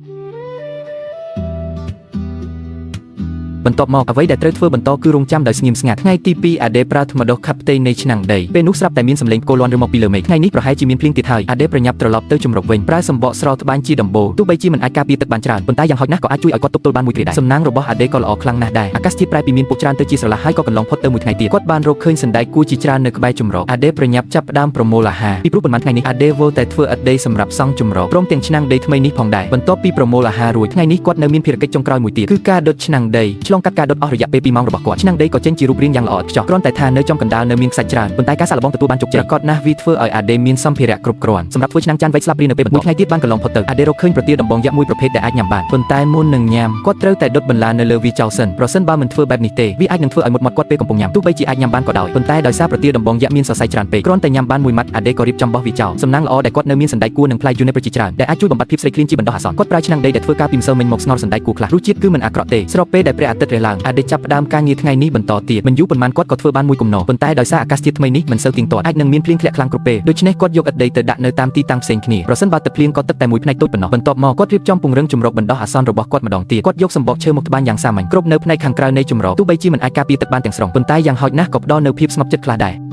បន្ទាប់មកអ្វីដែលត្រូវធ្វើបន្តគឺរងចាំដោយស្ងៀមស្ងាត់ថ្ងៃទី2អាដេប្រើថ្មដុសខាប់ផ្ទៃនៃឆ្នាំងដីពេលនោះស្រាប់តែមានសម្លេងផ្គរលាន់ឬមកពីលើមេឃថ្ងៃនេះប្រហែលជាមានភ្លៀងទៀតហើយអាដេប្រញាប់ត្រឡប់ទៅជម្រកវិញប្រើសម្បកស្រល់ត្បាញជាដំបូលទោះបីជាមិនអាចការពារទឹកបានច្រើនប៉ុន្តែយ៉ាងហោចណាស់ក៏អាចជួយឲ្យគាត់ទប់ទល់បានមួយគ្រាដែរសំណាងរបស់អាដេក៏ល្អខ្លាំងណាស់ដែរអាកាសធាតុប្រែពីមានពុកច្រើនទៅជាស្រឡះហើយក៏កន្លងផុតទៅមួយថ្ងៃទៀតគាត់បានរកឃើញសណ្តែកគួរជាច្រើននៅក្បែរជម្រកអាដេប្រញាប់ចាប់ផ្ដើមប្រមូលអាហារពីព្រោះប៉ុន្មានថ្ងៃនេះអាដេវល់តែធ្វើឥដ្ឋដីសម្រាប់សង់ជម្រកព្រមទាំងឆ្នាំងដីថ្មីនេះផងដែរបន្ទាប់ពីប្រមូលអាហាររួចថ្ងៃនេះគាត់នៅមានភារកិច្ចចុងក្រោយមួយទៀតគឺការដុតឆ្នាំងដីឆ្លងកាត់ការដុតអស់រយៈពេល2ម៉ោងរបស់គាត់ឆ្នាំងដីក៏ចេញជារូបរាងយ៉ាងល្អឥតខ្ចោះគ្រាន់តែថានៅចំកណ្ដាលនៅមានខ្សាច់ច្រើនប៉ុន្តែការសាកល្បងទទួលបានជោគជ័យប្រាកដណាស់វាធ្វើឲ្យអាដេមានសម្ភារៈគ្រប់គ្រាន់សម្រាប់ធ្វើឆ្នាំងចានវែកស្លាបព្រានៅពេលបន្ទាប់មួយថ្ងៃទៀតបានកន្លងផុតទៅអាដេរកឃើញប្រទាលដំបងយក្សមួយប្រភេទដែលអាចញ៉ាំបានប៉ុន្តែមុននឹងញ៉ាំគាត់ត្រូវតែដុតបន្លានៅលើវាចោលសិនប្រសិនបើមិនធ្វើបែបនេះទេវាអាចនឹងធ្វើឲ្យមុតមាត់គាត់ពេលកំពុងញ៉ាំទោះបីជាអាចញ៉ាំបានក៏ដោយប៉ុន្តែដោយសារប្រទាលដំបងយក្សមានសរសៃច្រើនពេកគ្រាន់តែញ៉ាំបានមួយម៉ាត់អាដេក៏រៀបចំបោះវាចោលសំណាងល្អដែលគាត់នៅមានសណ្តែកគួរនិងផ្លែ juniper ជាច្រើនដែលអាចជួយបំបាត់ភាពស្រេកឃ្លានជាបណ្ដោះអាសន្នគាត់ប្រើឆ្នាំងដីដែលធ្វើការពីម្សិលមិញមកស្ងោរសណ្តែកគួរខ្លះរសជាតិគឺមិនអាក្រក់ទេស្របពេលដែលព្រះអាទិត្យរះឡើងអាដេចាប់ផ្ដើមការងារថ្ងៃនេះបន្តទៀតមិនយូរប៉ុន្មានគាត់ក៏ធ្វើបានមួយគំនរប៉ុន្តែដោយសារអាកាសធាតុថ្មីនេះមិនសូវទៀងទាត់អាចនឹងមានភ្លៀងធ្លាក់ខ្លាំងគ្រប់ពេលដូច្នេះគាត់យកឥដ្ឋដីទៅដាក់នៅតាមទីតាំងផ្សេងគ្នាប្រសិនបើទឹកភ្លៀងក៏ទឹកតែមួយផ្នែកតូចប៉ុណ្ណោះបន្ទាប់មកគាត់រៀបចំពង្រឹងជម្រកបណ្ដោះអាសន្នរបស់គាត់ម្ដងទៀតគាត់យកសម្បកឈើមកត្បាញយ៉ាងសាមញ្ញគ្រប់នៅផ្នែកខាងក្រៅនៃជម្រកទោះបីជាមិនអាចការពារទឹកបានទាំងស្រុងប៉ុន្តែយ៉ាងហោចណាស់ក៏ផ្ដល់នូវភាពស្ងប់ចិត្តខ្លះដែរ។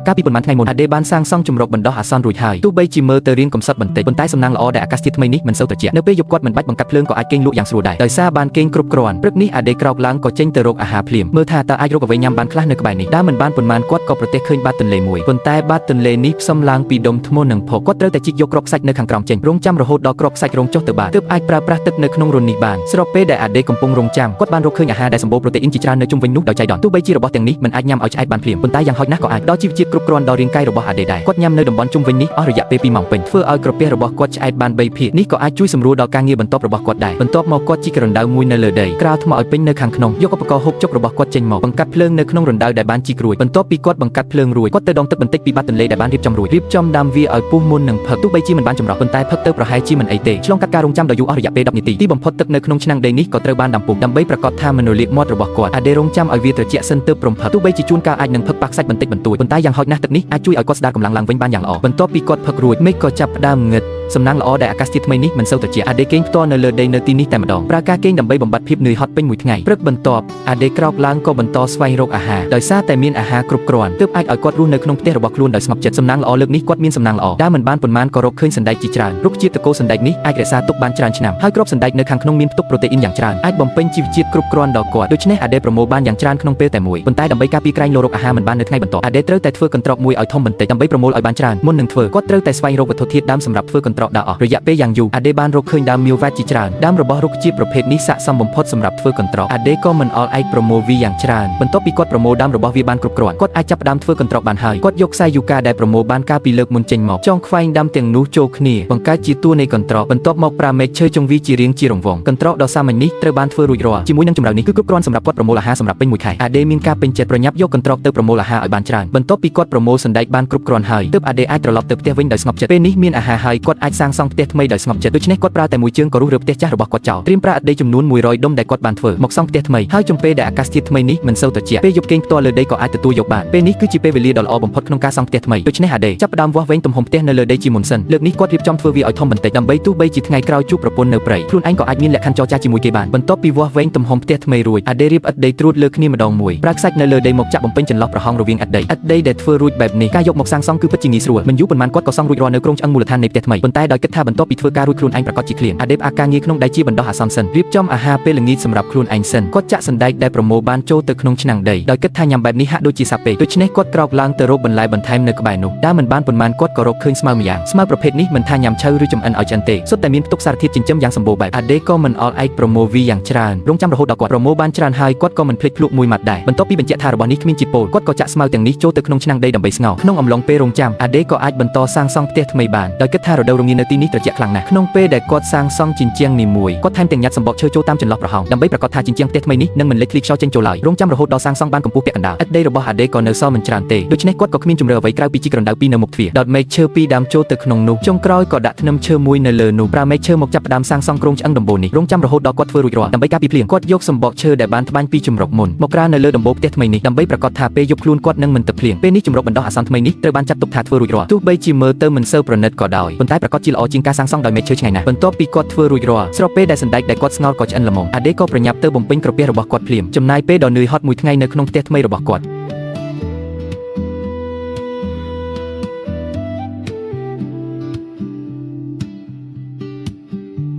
កាលពីប៉ុន្មានថ្ងៃមុនអាដេបានសាងសង់ជំរកបណ្ដោះអាសន្នរួចហើយទោះបីជាមើលទៅរៀងកំសត់បន្តិចប៉ុន្តែសំណាងល្អដែលអាកាសធាតុថ្មីនេះមិនសូវត្រជាក់នៅពេលយប់គាត់មិនបាច់បង្កាត់ភ្លើងក៏អាចគេងលក់យ៉ាងស្រួលដែរដោយសារបានគេងគ្រប់គ្រាន់ព្រឹកនេះអាដេក្រោកឡើងក៏ចេញទៅរកអាហារភ្លាមមើលថាតើអាចរកអ្វីញ៉ាំបានខ្លះនៅក្បែរនេះដើរមិនបានប៉ុន្មានគាត់ក៏ប្រទះឃើញបាតទន្លេមួយប៉ុន្តែបាតទន្លេនេះផ្សំឡើងពីដុំថ្មនិងភក់គាត់ត្រូវតែជីកយកគ្រាប់ខ្សាច់នៅខាងក្រោមចេញរងចាំរហូតដល់គ្រាប់ខ្សាច់រងចុះទៅបាតទើបអាចប្រើប្រាស់ទឹកនៅក្នុងរន្ធនេះបានស្របពេលដែលអាដេកំពុងរងចាំគាត់បានរកឃើញអាហារដែលសម្បូរប្រូតេអ៊ីនជាច្រើននៅជុំវិញនោះដោយចៃដន្យទោះបីជារបស់ទាំងនេះមិនអាចញ៉ាំឲ្យឆ្អែតបានភ្លាមប៉ុន្តែយ៉ាងហោចណាស់ក៏អាចដល់ជីវជាតិគ្រប់គ្រាន់ដល់រាងកាយរបស់អាដេដែរគាត់ញ៉ាំនៅតំបន់ជុំវិញនេះអស់រយៈពេល2ម៉ោងពេញធ្វើឲ្យក្រពះរបស់គាត់ឆ្អែតបាន3ភាគនេះក៏អាចជួយសម្រួលដល់ការងារបន្ទាប់របស់គាត់ដែរបន្ទាប់មកគាត់ជីករណ្ដៅមួយនៅលើដីក្រាលថ្មឲ្យពេញនៅខាងក្នុងយកឧបករណ៍ហូបចុករបស់គាត់ចេញមកបង្កាត់ភ្លើងនៅក្នុងរណ្ដៅដែលបានជីករួចបន្ទាប់ពីគាត់បង្កាត់ភ្លើងរួចគាត់ទៅដងទឹកបន្តិចពីបាតទន្លេដែលបានរៀបចំរួចរៀបចំដាំវាឲ្យពុះមុននឹងផឹកទោះបីជាមិនបានចម្រោះប៉ុន្តែផឹកទៅប្រហែលជាមិនអីទេឆ្លងកាត់ការរងចាំដ៏យូរអស់រយៈពេល10នាទីទីបំផុតទឹកនៅក្នុងឆ្នាំងដីនេះក៏ត្រូវបានដាំពុះដើម្បីប្រកាសថាមិនរលាកមាត់របស់គាត់អាដេរងចាំឲ្យវាត្រជាក់សិនទើបព្រមផឹកទោះបីជាជួនកាលអាចនឹងផឹកប៉ះខ្សាច់បន្តិចបន្តួចប៉ុន្តែយ៉ាងហោចណាស់ទឹកនេះអាចជួយឲ្យគាត់ស្ដារកម្លាំងឡើងវិញបានយ៉ាងល្អបន្ទាប់ពីគាត់ផឹករួចមេឃក៏ចាប់ផ្ដើមងឹតសំណាងល្អដែលអាកាសធាតុថ្មីនេះមិនសូវត្រជាក់អាដេគេងផ្ទាល់នៅលើដីនៅទីនេះតែម្ដងប្រើការគេងដើម្បីបំបត្តិភាពនឿយហត់ពេញមួយថ្ងៃព្រឹកបន្ទាប់អាដេក្រោកឡើងក៏បន្តស្វែងរកអាហារដោយសារតែមានអាហារគ្រប់គ្រាន់ទើបអាចឲ្យគាត់រស់នៅក្នុងផ្ទះរបស់ខ្លួនដោយស្ងប់ចិត្តសំណាងល្អលើកនេះគាត់មានសំណាងល្អដែលមិនបានប៉ុន្មានក៏រកឃើញសណ្តែកជាច្រើនរុក្ខជាតិតកូលសណ្តែកនេះអាចរក្សាទុកបានច្រើនឆ្នាំហើយគ្រាប់សណ្តែកនៅខាងក្នុងមានផ្ទុកប្រូតេអ៊ីនយ៉ាងច្រើនអាចបំពេញជីវជាតិគ្រប់គ្រាន់ដល់គាត់ដូច្នេះអាដេប្រមូលបានយ៉ាងច្រើនក្នុងពេលតែមួយប៉ុន្តែដើម្បីការពារក្រែងលោរកអាហារមិនបាននៅថ្ងៃបន្ទាប់អាដេត្រូវតែធ្វើកន្ត្រកមួយឲ្យធំបន្តិចដើម្បីប្រមូលឲ្យបានច្រើនមុននឹងធ្វើគាត់ត្រូវតែស្វែងរកវត្ថុធាតុដើមសម្រាប់ធ្វើកន្ត្រកដើរអស់រយៈពេលយ៉ាងយូរអាដេបានរកឃើញដើមមៀវវ៉ាត់ជាច្រើនដើមរបស់រុក្ខជាតិប្រភេទនេះស័ក្តិសមបំផុតសម្រាប់ធ្វើកន្ត្រកអាដេក៏មិនអល់ឯកប្រមូលវាយ៉ាងច្រើនបន្ទាប់ពីគាត់ប្រមូលដើមរបស់វាបានគ្រប់គ្រាន់គាត់អាចចាប់ផ្ដើមធ្វើកន្ត្រកបានហើយគាត់យកខ្សែយូកាដែលប្រមូលបានកាលពីលើកមុនចេញមកចងខ្វែងដើមទាំងនោះចូលគ្នាបង្កើតជាតួនៃកន្ត្រកបន្ទាប់មកប្រើមែកឈើចងវាជារាងជារង្វង់កន្ត្រកដ៏សាមញ្ញនេះត្រូវបានធ្វើរួចរាល់ជាមួយនឹងជម្រៅនេះគឺគ្រប់គ្រាន់សម្រាប់គាត់ប្រមូលអាហារសម្រាប់ពេញមួយខែអាដេមានការពេញចិត្តប្រញាប់យកកន្ត្រកទៅប្រមូលអាហារឲ្យបានច្រើនបន្ទាប់ពីគាត់ប្រមូលសណ្តែកបានគ្រប់គ្រាន់ហើយទើបអាដេអាចត្រឡប់ទៅផ្ទះវិញដោយស្ងប់ចិត្តពេលនេះមានអាហារហើយគាត់អាចសាងសង់ផ្ទះថ្មីដោយស្ងប់ចិត្តដូច្នេះគាត់ប្រើតែមួយជើងក៏រុះរើផ្ទះចាស់របស់គាត់ចោលត្រៀមប្រើឥដ្ឋដីចំនួន100ដុំដែលគាត់បានធ្វើមកសង់ផ្ទះថ្មីហើយចំពេលដែលអាកាសធាតុថ្មីនេះមិនសូវត្រជាក់ពេលយប់គេងផ្ទាល់លើដីក៏អាចទទួលយកបានពេលនេះគឺជាពេលវេលាដ៏ល្អបំផុតក្នុងការសង់ផ្ទះថ្មីដូច្នេះអាដេចាប់ផ្ដើមវាស់វែងទំហំផ្ទះនៅលើដីជាមុនសិនលើកនេះគាត់រៀបចំធ្វើវាឲ្យធំបន្តិចដើម្បីទោះបីជាថ្ងៃក្រោយជួបប្រពន្ធនៅព្រៃខ្លួនឯងក៏អាចមានលក្ខខណ្ឌចរចាជាមួយគេបានបន្ទាប់ពីវាស់វែងទំហំផ្ទះថ្មីរួចអាដេរៀបឥដ្ឋដីត្រួតលើគ្នាម្ដងមួយប្រើខ្សាច់នៅលើដីមកចាក់បំពេញចន្លោះប្រហោងរវាងឥដ្ឋដីដែលធ្វើរួចបែបនេះការយកមកសាងសង់គឺពិតជាងាយស្រួលមិនយូរប៉ុន្មានគាត់ក៏សង់រួចរាល់នៅក្រុងឆ្អឹងមូលដ្ឋាននៃផ្ទះថ្មីប៉ុន្តែដោយគិតថាបន្ទាប់ពីធ្វើការរួចខ្លួនឯងប្រាកដជាឃ្លានអាដេបអាការងារក្នុងដៃជាបណ្ដោះអាសន្នសិនរៀបចំអាហារពេលល្ងាចសម្រាប់ខ្លួនឯងសិនគាត់ចាក់សណ្តែកដែលប្រមូលបានចូលទៅក្នុងឆ្នាំងដីដោយគិតថាញ៉ាំបែបនេះហាក់ដូចជាសាប់ពេកដូច្នេះគាត់ក្រោកឡើងទៅរកបន្លែបន្ថែមនៅក្បែរនោះដើរមិនបានប៉ុន្មានគាត់ក៏រកឃើញស្មៅម្យ៉ាងស្មៅប្រភេទនេះមិនថាញ៉ាំឆៅឬចម្អិនឲ្យឆ្អិនទេសុទ្ធតែមានផ្ទុកសារធាតុចិញ្ចឹមយ៉ាងសម្បូរបែបអាដេក៏មិនអល់ឯកប្រមូលវាយ៉ាងច្រើនរងចាំរហូតដល់គាត់ប្រមូលបានច្រើនហើយគាត់ក៏មិនភ្លេចភ្លក់មួយម៉ាត់ដែរបន្ទាប់ពីបញ្ជាក់ថារបស់នេះគ្មានជាតិពុលគាត់ក៏ចាក់ស្មៅទាំងនេះចូលទៅក្នុងឆ្នាំងដីដើម្បីស្ងោរក្នុងអំឡុងពេលរងចាំអាដេក៏អាចបន្តសាងសង់ផ្ទះថ្មីបានដោយគិតថារដូវរងានៅទីនេះត្រជាក់ខ្លាំងណាស់ក្នុងពេលដែលគាត់សាងសង់ជញ្ជាំងនេះមួយគាត់ថែមទាំងញ៉ាត់សម្បកឈើចូលតាមចន្លោះប្រហោងដើម្បីប្រាកដថាជញ្ជាំងផ្ទះថ្មីនេះនឹងមិនលេចធ្លីខ្យល់ចេញចូលឡើយរងចាំរហូតដល់សាងសង់បានកម្ពស់ពាក់កណ្ដាលឥដ្ឋដីរបស់អាដេក៏នៅសល់មិនច្រើនទេដូច្នេះគាត់ក៏គ្មានជម្រើសអ្វីក្រៅពីជីករណ្ដៅពីរនៅមុខទ្វារដោតមែកឈើពីរដើមចូលទៅក្នុងនោះចុងក្រោយក៏ដាក់ធ្នឹមឈើមួយនៅលើនោះប្រើមែកឈើមកចាប់ផ្ដើមសាងសង់គ្រោងឆ្អឹងដំបូលនេះរងចាំរហូតដល់គាត់ធ្វើរួចរាល់ដើម្បីការពារភ្លៀងគាត់យកសម្បកឈើដែលបានត្បាញពីជម្រកមុនមកក្រាលនៅលើដំបូលផ្ទះថ្មីនេះដើម្បីប្រាកដថាពេលយប់ខ្លួនគាត់នឹងមិនទឹកភ្លៀងពេលនេះជម្រកបណ្ដោះអាសន្នថ្មីនេះត្រូវបានចាត់ទុកថាធ្វើរួចរាល់ទោះបីជាមើលទៅមិនសូវប្រណិតក៏ដោយប៉ុន្តែប្រាកដជាល្អជាងការសាងសង់ដោយមែកឈើឆ្ងាយណាស់បន្ទាប់ពីគាត់ធ្វើរួចរាល់ស្របពេលដែលសណ្តែកដែលគាត់ស្ងោរក៏ឆ្អិនល្មមអាដេក៏ប្រញាប់ទៅបំពេញក្រពះរបស់គាត់ភ្លាមចំណាយពេលដ៏នឿយហត់មួយថ្ងៃនៅក្នុងផ្ទះថ្មីរបស់គាត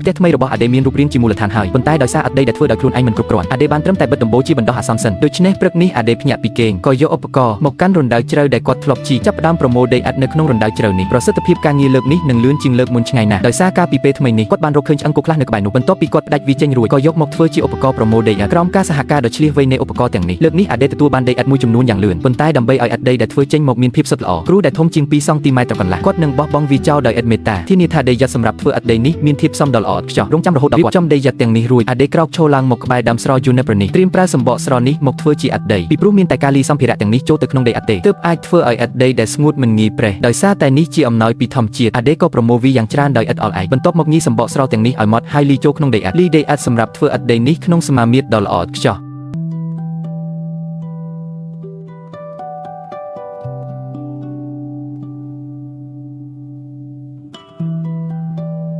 ់ផ្ទះថ្មីរបស់អាដេមានរូបរាងជាមូលដ្ឋានហើយប៉ុន្តែដោយសារឥដ្ឋដីដែលធ្វើដោយខ្លួនឯងមិនគ្រប់គ្រាន់អាដេបានត្រឹមតែបិទដំបូលជាបណ្ដោះអាសន្នសិនដូច្នេះព្រឹកនេះអាដេភ្ញាក់ពីគេងក៏យកឧបករណ៍មកកាន់រណ្ដៅជ្រៅដែលគាត់ធ្លាប់ជីកចាប់ផ្ដើមប្រមូលដីឥដ្ឋនៅក្នុងរណ្ដៅជ្រៅនេះប្រសិទ្ធភាពការងារលើកនេះនឹងលឿនជាងលើកមុនឆ្ងាយណាស់ដោយសារការពីពេលថ្មីនេះគាត់បានរកឃើញឆ្អឹងគោខ្លះនៅក្បែរនោះបន្ទាប់ពីគាត់ផ្ដាច់វាចេញរួចក៏យកមកធ្វើជាឧបករណ៍ប្រមូលដីឥដ្ឋក្រោមការសហការដ៏ឈ្លាសវៃនៃឧបករណ៍ទាំងនេះលើកនេះអាដេទទួលបានដីឥដ្ឋមួយចំនួនយ៉ាងលឿនប៉ុន្តែដើម្បីឲ្យឥដ្ឋដីដែលធ្វើចេញមកមានភាពសុទ្ធល្អគ្រូដែលធំជាង2សង់ទីម៉ែត្រកន្លះគាត់នឹងបោះបង់វាចោលដោយឥដ្ឋមេតាធានាថាដីឥដ្ឋសម្រាប់ធ្វើឥដ្ឋដីនេះមានធាតុផ្សំដ៏ល្អឥតខ្ចោះរងចាំរហូតដល់គាត់ចំដីឥដ្ឋទាំងនេះរួចអាដេក្រោកឈរឡើងមកក្បែរដើមស្រល់ Juniper នេះត្រៀមប្រើសម្បកស្រល់នេះមកធ្វើជាឥដ្ឋដីពីព្រោះមានតែការលាយសម្ភារៈទាំងនេះចូលទៅក្នុងដីឥដ្ឋទេទើបអាចធ្វើឲ្យឥដ្ឋដីដែលស្ងួតមិនងាយប្រេះដោយសារតែនេះជាអំណោយពីធម្មជាតិអាដេក៏ប្រមូលវាយ៉ាងច្រើនដោយឥដ្ឋអល់ឯកបន្ទាប់មកញីសម្បកស្រល់ទាំងនេះឲ្យម៉ត់ហើយលាយចូលក្នុងដីឥដ្ឋលាយដីឥដ្ឋសម្រាប់ធ្វើឥដ្ឋដីនេះក្នុងសមាមាត្រដ៏ល្អឥតខ្ចោះ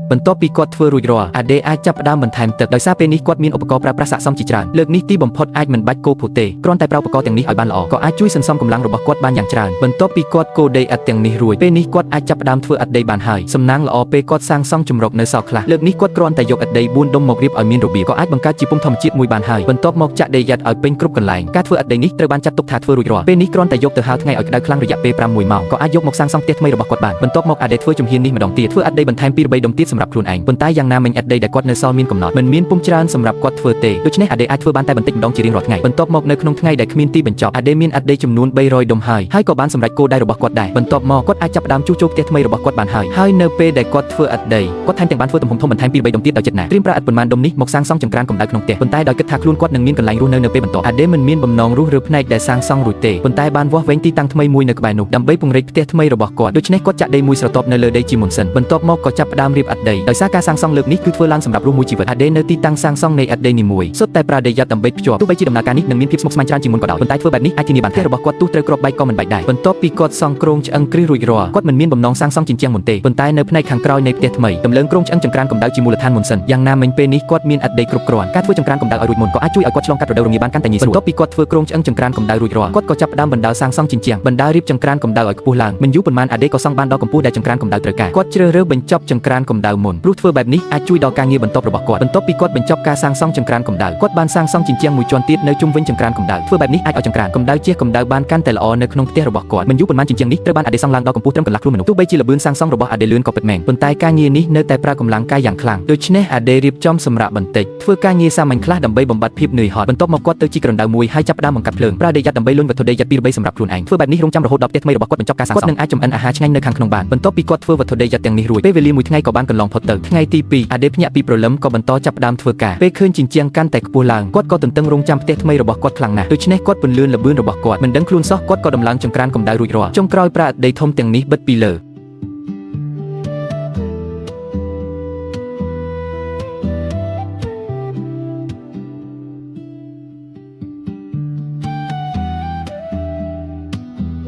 បន្ទាប់ពីគាត់ធ្វើរួចរាល់អាដេអាចចាប់ផ្ដើមបន្ថែមទឹកដោយសារពេលនេះគាត់មានឧបករណ៍ប្រើប្រាស់ស័ក្តិសមជាច្រើនលើកនេះទីបំផុតអាចមិនបាច់គោភូទេគ្រាន់តែប្រើឧបករណ៍ទាំងនេះឲ្យបានល្អក៏អាចជួយសន្សំកម្លាំងរបស់គាត់បានយ៉ាងច្រើនបន្ទាប់ពីគាត់កូរដីឥដ្ឋទាំងនេះរួចពេលនេះគាត់អាចចាប់ផ្ដើមធ្វើឥដ្ឋដីបានហើយសំណាងល្អពេលគាត់សាងសង់ជម្រកនៅសល់ខ្លះលើកនេះគាត់គ្រាន់តែយកឥដ្ឋដី4ដុំមករៀបឲ្យមានរបៀបក៏អាចបង្កើតជាពុម្ពធម្មជាតិមួយបានហើយបន្ទាប់មកចាក់ដីយ៉ាត់ឲ្យពេញគ្រប់កន្លែងការធ្វើឥដ្ឋដីនេះត្រូវបានចាត់ទុកថាធ្វើរួចរាល់ពេលនេះគ្រាន់តែយកទៅហាលថ្ងៃឲ្យក្តៅខ្លាំងរយៈពេល5 1ម៉ោងក៏អាចយកមកសាងសង់ផ្ទះថ្មីរបស់គាត់បានបន្ទាប់មកអាដេធ្វើជំហាននេះម្ដងទៀតធ្វើឥដ្ឋដីបន្ថែម2 3ដុំទៀតសម្រាប់ខ្លួនឯងប៉ុន្តែយ៉ាងណាមិញឥដ្ឋដីដែលគាត់នៅសល់មានកំណត់មិនមានពុំច្រើនសម្រាប់គាត់ធ្វើទេដូច្នេះអាដេអាចធ្វើបានតែបន្តិចម្ដងជារៀងរាល់ថ្ងៃបន្ទាប់មកនៅក្នុងថ្ងៃដែលគ្មានទីបញ្ចប់អាដេមានឥដ្ឋដីចំនួន300ដុំហើយហើយក៏បានសម្រេចគោលដៅរបស់គាត់ដែរបន្ទាប់មកគាត់អាចចាប់ផ្ដើមជួសជុលផ្ទះថ្មីរបស់គាត់បានហើយហើយនៅពេលដែលគាត់ធ្វើឥដ្ឋដីគាត់ថែមទាំងបានធ្វើទំហំធំបន្ថែម2 3ដុំទៀតដោយចិត្តណាត្រៀមប្រើឥដ្ឋប៉ុន្មានដុំនេះមកសាងសង់ចង្ក្រានកម្ដៅក្នុងផ្ទះប៉ុន្តែដោយគិតថាខ្លួនគាត់នឹងមានកន្លែងរស់នៅនៅពេលបន្ទាប់អាដេមិនមានបំណងរុះរើផ្នែកដែលសាងសង់រួចទេប៉ុន្តែបានវាស់វែងទីតាំងថ្មីមួយនៅក្បែរនោះដើម្បីពង្រីកផ្ទះថ្មីរបស់គាត់ដូច្នេះគាត់ចាក់ដីមួយស្រទាប់នៅលើដីជាមុនសិនបន្ទាប់មកក៏ចាប់ផ្ដើមរៀបឥដ្ឋដីដោយសារការសាងសង់លើកនេះគឺធ្វើឡើងសម្រាប់រស់មួយជីវិតអាដេនៅទីតាំងសាងសង់នៃឥដ្ឋដីនីមួយសុទ្ធតែប្រើដីយ៉ាត់ដើម្បីភ្ជាប់ទោះបីជាដំណើរការនេះនឹងមានភាពស្មុគស្មាញច្រើនជាងមុនក៏ដោយប៉ុន្តែធ្វើបែបនេះអាចធានាបានផ្ទះរបស់គាត់ទោះត្រូវគ្រាប់បែកក៏មិនបែកដែរបន្ទាប់ពីគាត់សង់គ្រោងឆ្អឹងគ្រឹះរួចរាល់គាត់មិនមានបំណងសាងសង់ជញ្ជាំងមុនទេប៉ុន្តែនៅផ្នែកខាងក្រោយនៃផ្ទះថ្មីតម្លើងគ្រោងឆ្អឹងចង្ក្រានកម្ដៅជាមូលដ្ឋានមុនសិនយ៉ាងណាមិញពេលនេះគាត់មានឥដ្ឋដីគ្រប់គ្រាន់ការធ្វើចង្ក្រានកម្ដៅឲ្យរួចមុនក៏អាចជួយឲ្យគាត់ឆ្លងកាត់រដូវរងាបានកាន់តែងាយស្រួលបន្ទាប់ពីគាត់ធ្វើគ្រោងឆ្អឹងចង្ក្រានកម្ដៅរួចរាល់គាត់ក៏ចាប់ផ្ដើមបណ្ដើរសាងសង់ជញ្ជាំងបណ្ដើររៀបចង្ក្រានកម្ដៅឲ្យខ្ពស់ឡើងមិនយូរប៉ុន្មានអាដេក៏សង់បានដល់កម្ពស់ដែលចង្ក្រានកម្ដៅត្រូវការគាត់ជ្រើសរើសបញ្ចប់ចង្ក្រានកម្ដៅមុនព្រោះធ្វើបែបនេះអាចជួយដល់ការងារបន្ទាប់របស់គាត់បន្ទាប់ពីគាត់បញ្ចប់ការសាងសង់ចង្ក្រានកម្ដៅគាត់បានសាងសង់ជញ្ជាំងមួយជាន់ទៀតនៅជុំវិញចង្ក្រានកម្ដៅធ្វើបែបនេះអាចឲ្យចង្ក្រានកម្ដៅជះកម្ដៅបានកាន់តែល្អនៅក្នុងផ្ទះរបស់គាត់មិនយូរប៉ុន្មានជញ្ជាំងនេះត្រូវបានអាដេសង់ឡើងដល់កម្ពស់ត្រឹមកន្លះខ្លួនមនុស្សទោះបីជាល្បឿនសាងសង់របស់អាដេលឿនក៏ពិតមែនប៉ុន្តែការងារនេះនៅតែប្រើកម្លាំងកាយយ៉ាងខ្លាំងដូច្នេះអាដេរៀបចំសម្រាប់បន្តិចធ្វើការងារសាមញ្ញខ្លះដើម្បីបំបត្តិភាពនឿយហត់បន្ទាប់មកគាត់ទៅជីក្រណ្ដៅមួយហើយចាប់ផ្ដើមបង្កាត់ភ្លើងប្រើដីយ៉ាត់ដើម្បីលុញវត្ថុដីយ៉ាត់ពីរបីសម្រាប់ខ្លួនឯងធ្វើបែបនេះរងចាំរហូតដល់ផ្ទះថ្មីរបស់គាត់បញ្ចប់ការសាងសង់គាត់នឹងអាចចម្អិនអាហារឆ្ងាញ់នៅខាងក្នុងបានបន្ទាប់ពីគាត់ធ្វើវត្ថុដីយ៉ាត់ទាំងនេះរួចពេលវេលាមួយថ្ងៃក៏បានកន្លងផុតទៅថ្ងៃទី2អាដេភ្ញាក់ពីព្រលឹមក៏បន្តចាប់ផ្ដើមធ្វើការពេលឃើញជញ្ជាំងកាន់តែខ្ពស់ឡើងគាត់ក៏ទន្ទឹងរង់ចាំផ្ទះថ្មីរបស់គាត់ខ្លាំងណាស់ដូច្នេះគាត់ពន្លឿនល្បឿនរបស់គាត់មិនដឹងខ្លួនសោះគាត់ក៏ដំឡើងចង្ក្រានកម្ដៅរួចរាល់ចុងក្រោយប្រើដីធំទាំងនេះបិទពីលើ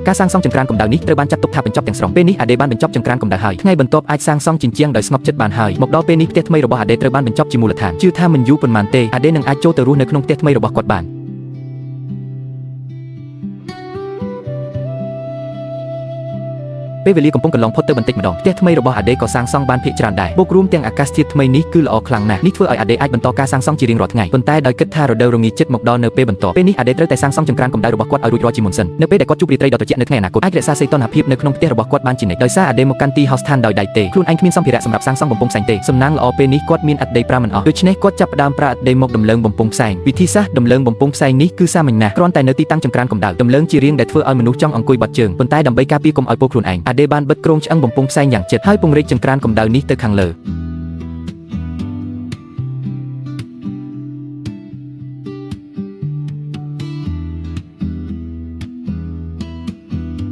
ការសាងសង់ចង្ក្រានកម្ដៅនេះត្រូវបានចាត់ទុកថាបញ្ចប់ទាំងស្រុងពេលនេះអាដេបានបញ្ចប់ចង្ក្រានកម្ដៅហើយថ្ងៃបន្ទាប់អាចសាងសង់ជញ្ជាំងដោយស្ងប់ចិត្តបានហើយមកដល់ពេលនេះផ្ទះថ្មីរបស់អាដេត្រូវបានបញ្ចប់ជាមូលដ្ឋានជឿថាមិនយូរប៉ុន្មានទេអាដេនឹងអាចចូលទៅរស់នៅក្នុងផ្ទះថ្មីរបស់គាត់បានពេលវេលាកំពុងកន្លងផុតទៅបន្តិចម្ដងផ្ទះថ្មីរបស់អាដេក៏សាងសង់បានភាគច្រើនដែរបូករួមទាំងអាកាសធាតុថ្មីនេះគឺល្អខ្លាំងណាស់នេះធ្វើឲ្យអាដេអាចបន្តការសាងសង់ជារៀងរាល់ថ្ងៃប៉ុន្តែដោយគិតថារដូវរងាជិតមកដល់នៅពេលបន្ទាប់ពេលនេះអាដេត្រូវតែសាងសង់ចង្ក្រានកម្ដៅរបស់គាត់ឲ្យរួចរាល់ជាមុនសិននៅពេលដែលគាត់ជួបរាត្រីដ៏ត្រជាក់នៅថ្ងៃអនាគតអាចរក្សាសីតុណ្ហភាពនៅក្នុងផ្ទះរបស់គាត់បានជានិច្ចដោយសារអាដេមកកាន់ទីហោស្ថានដោយដៃទេខ្លួនឯងគ្មានសម្ភារៈសម្រាប់សាងសង់បំពង់ផ្សែងទេសំណាងល្អពេលនេះគាត់មានឥដ្ឋដីប្រើមិនអស់ដូច្នេះគាត់ចាប់ផ្ដើមប្រើឥដ្ឋដីមកដំឡើងបំពង់ផ្សែងវិធីសាស្ត្រដំឡើងបំពង់ផ្សែងនេះគឺសាមញ្ញណាស់គ្រាន់តែនៅទីតាំងចង្ក្រានកម្ដៅដំឡើងជារាងដែលធ្វើឲ្យមនុស្សចង់អង្គុយបត់ជើងប៉ុន្តែដើម្បីការពារកុំឲ្យពោលខ្លួនឯងអាដេបានបិទគ្រោងឆ្អឹងបំពង់ផ្សែងយ៉ាងជិតហើយពង្រីកចង្ក្រានកម្ដៅនេះទៅខាងលើ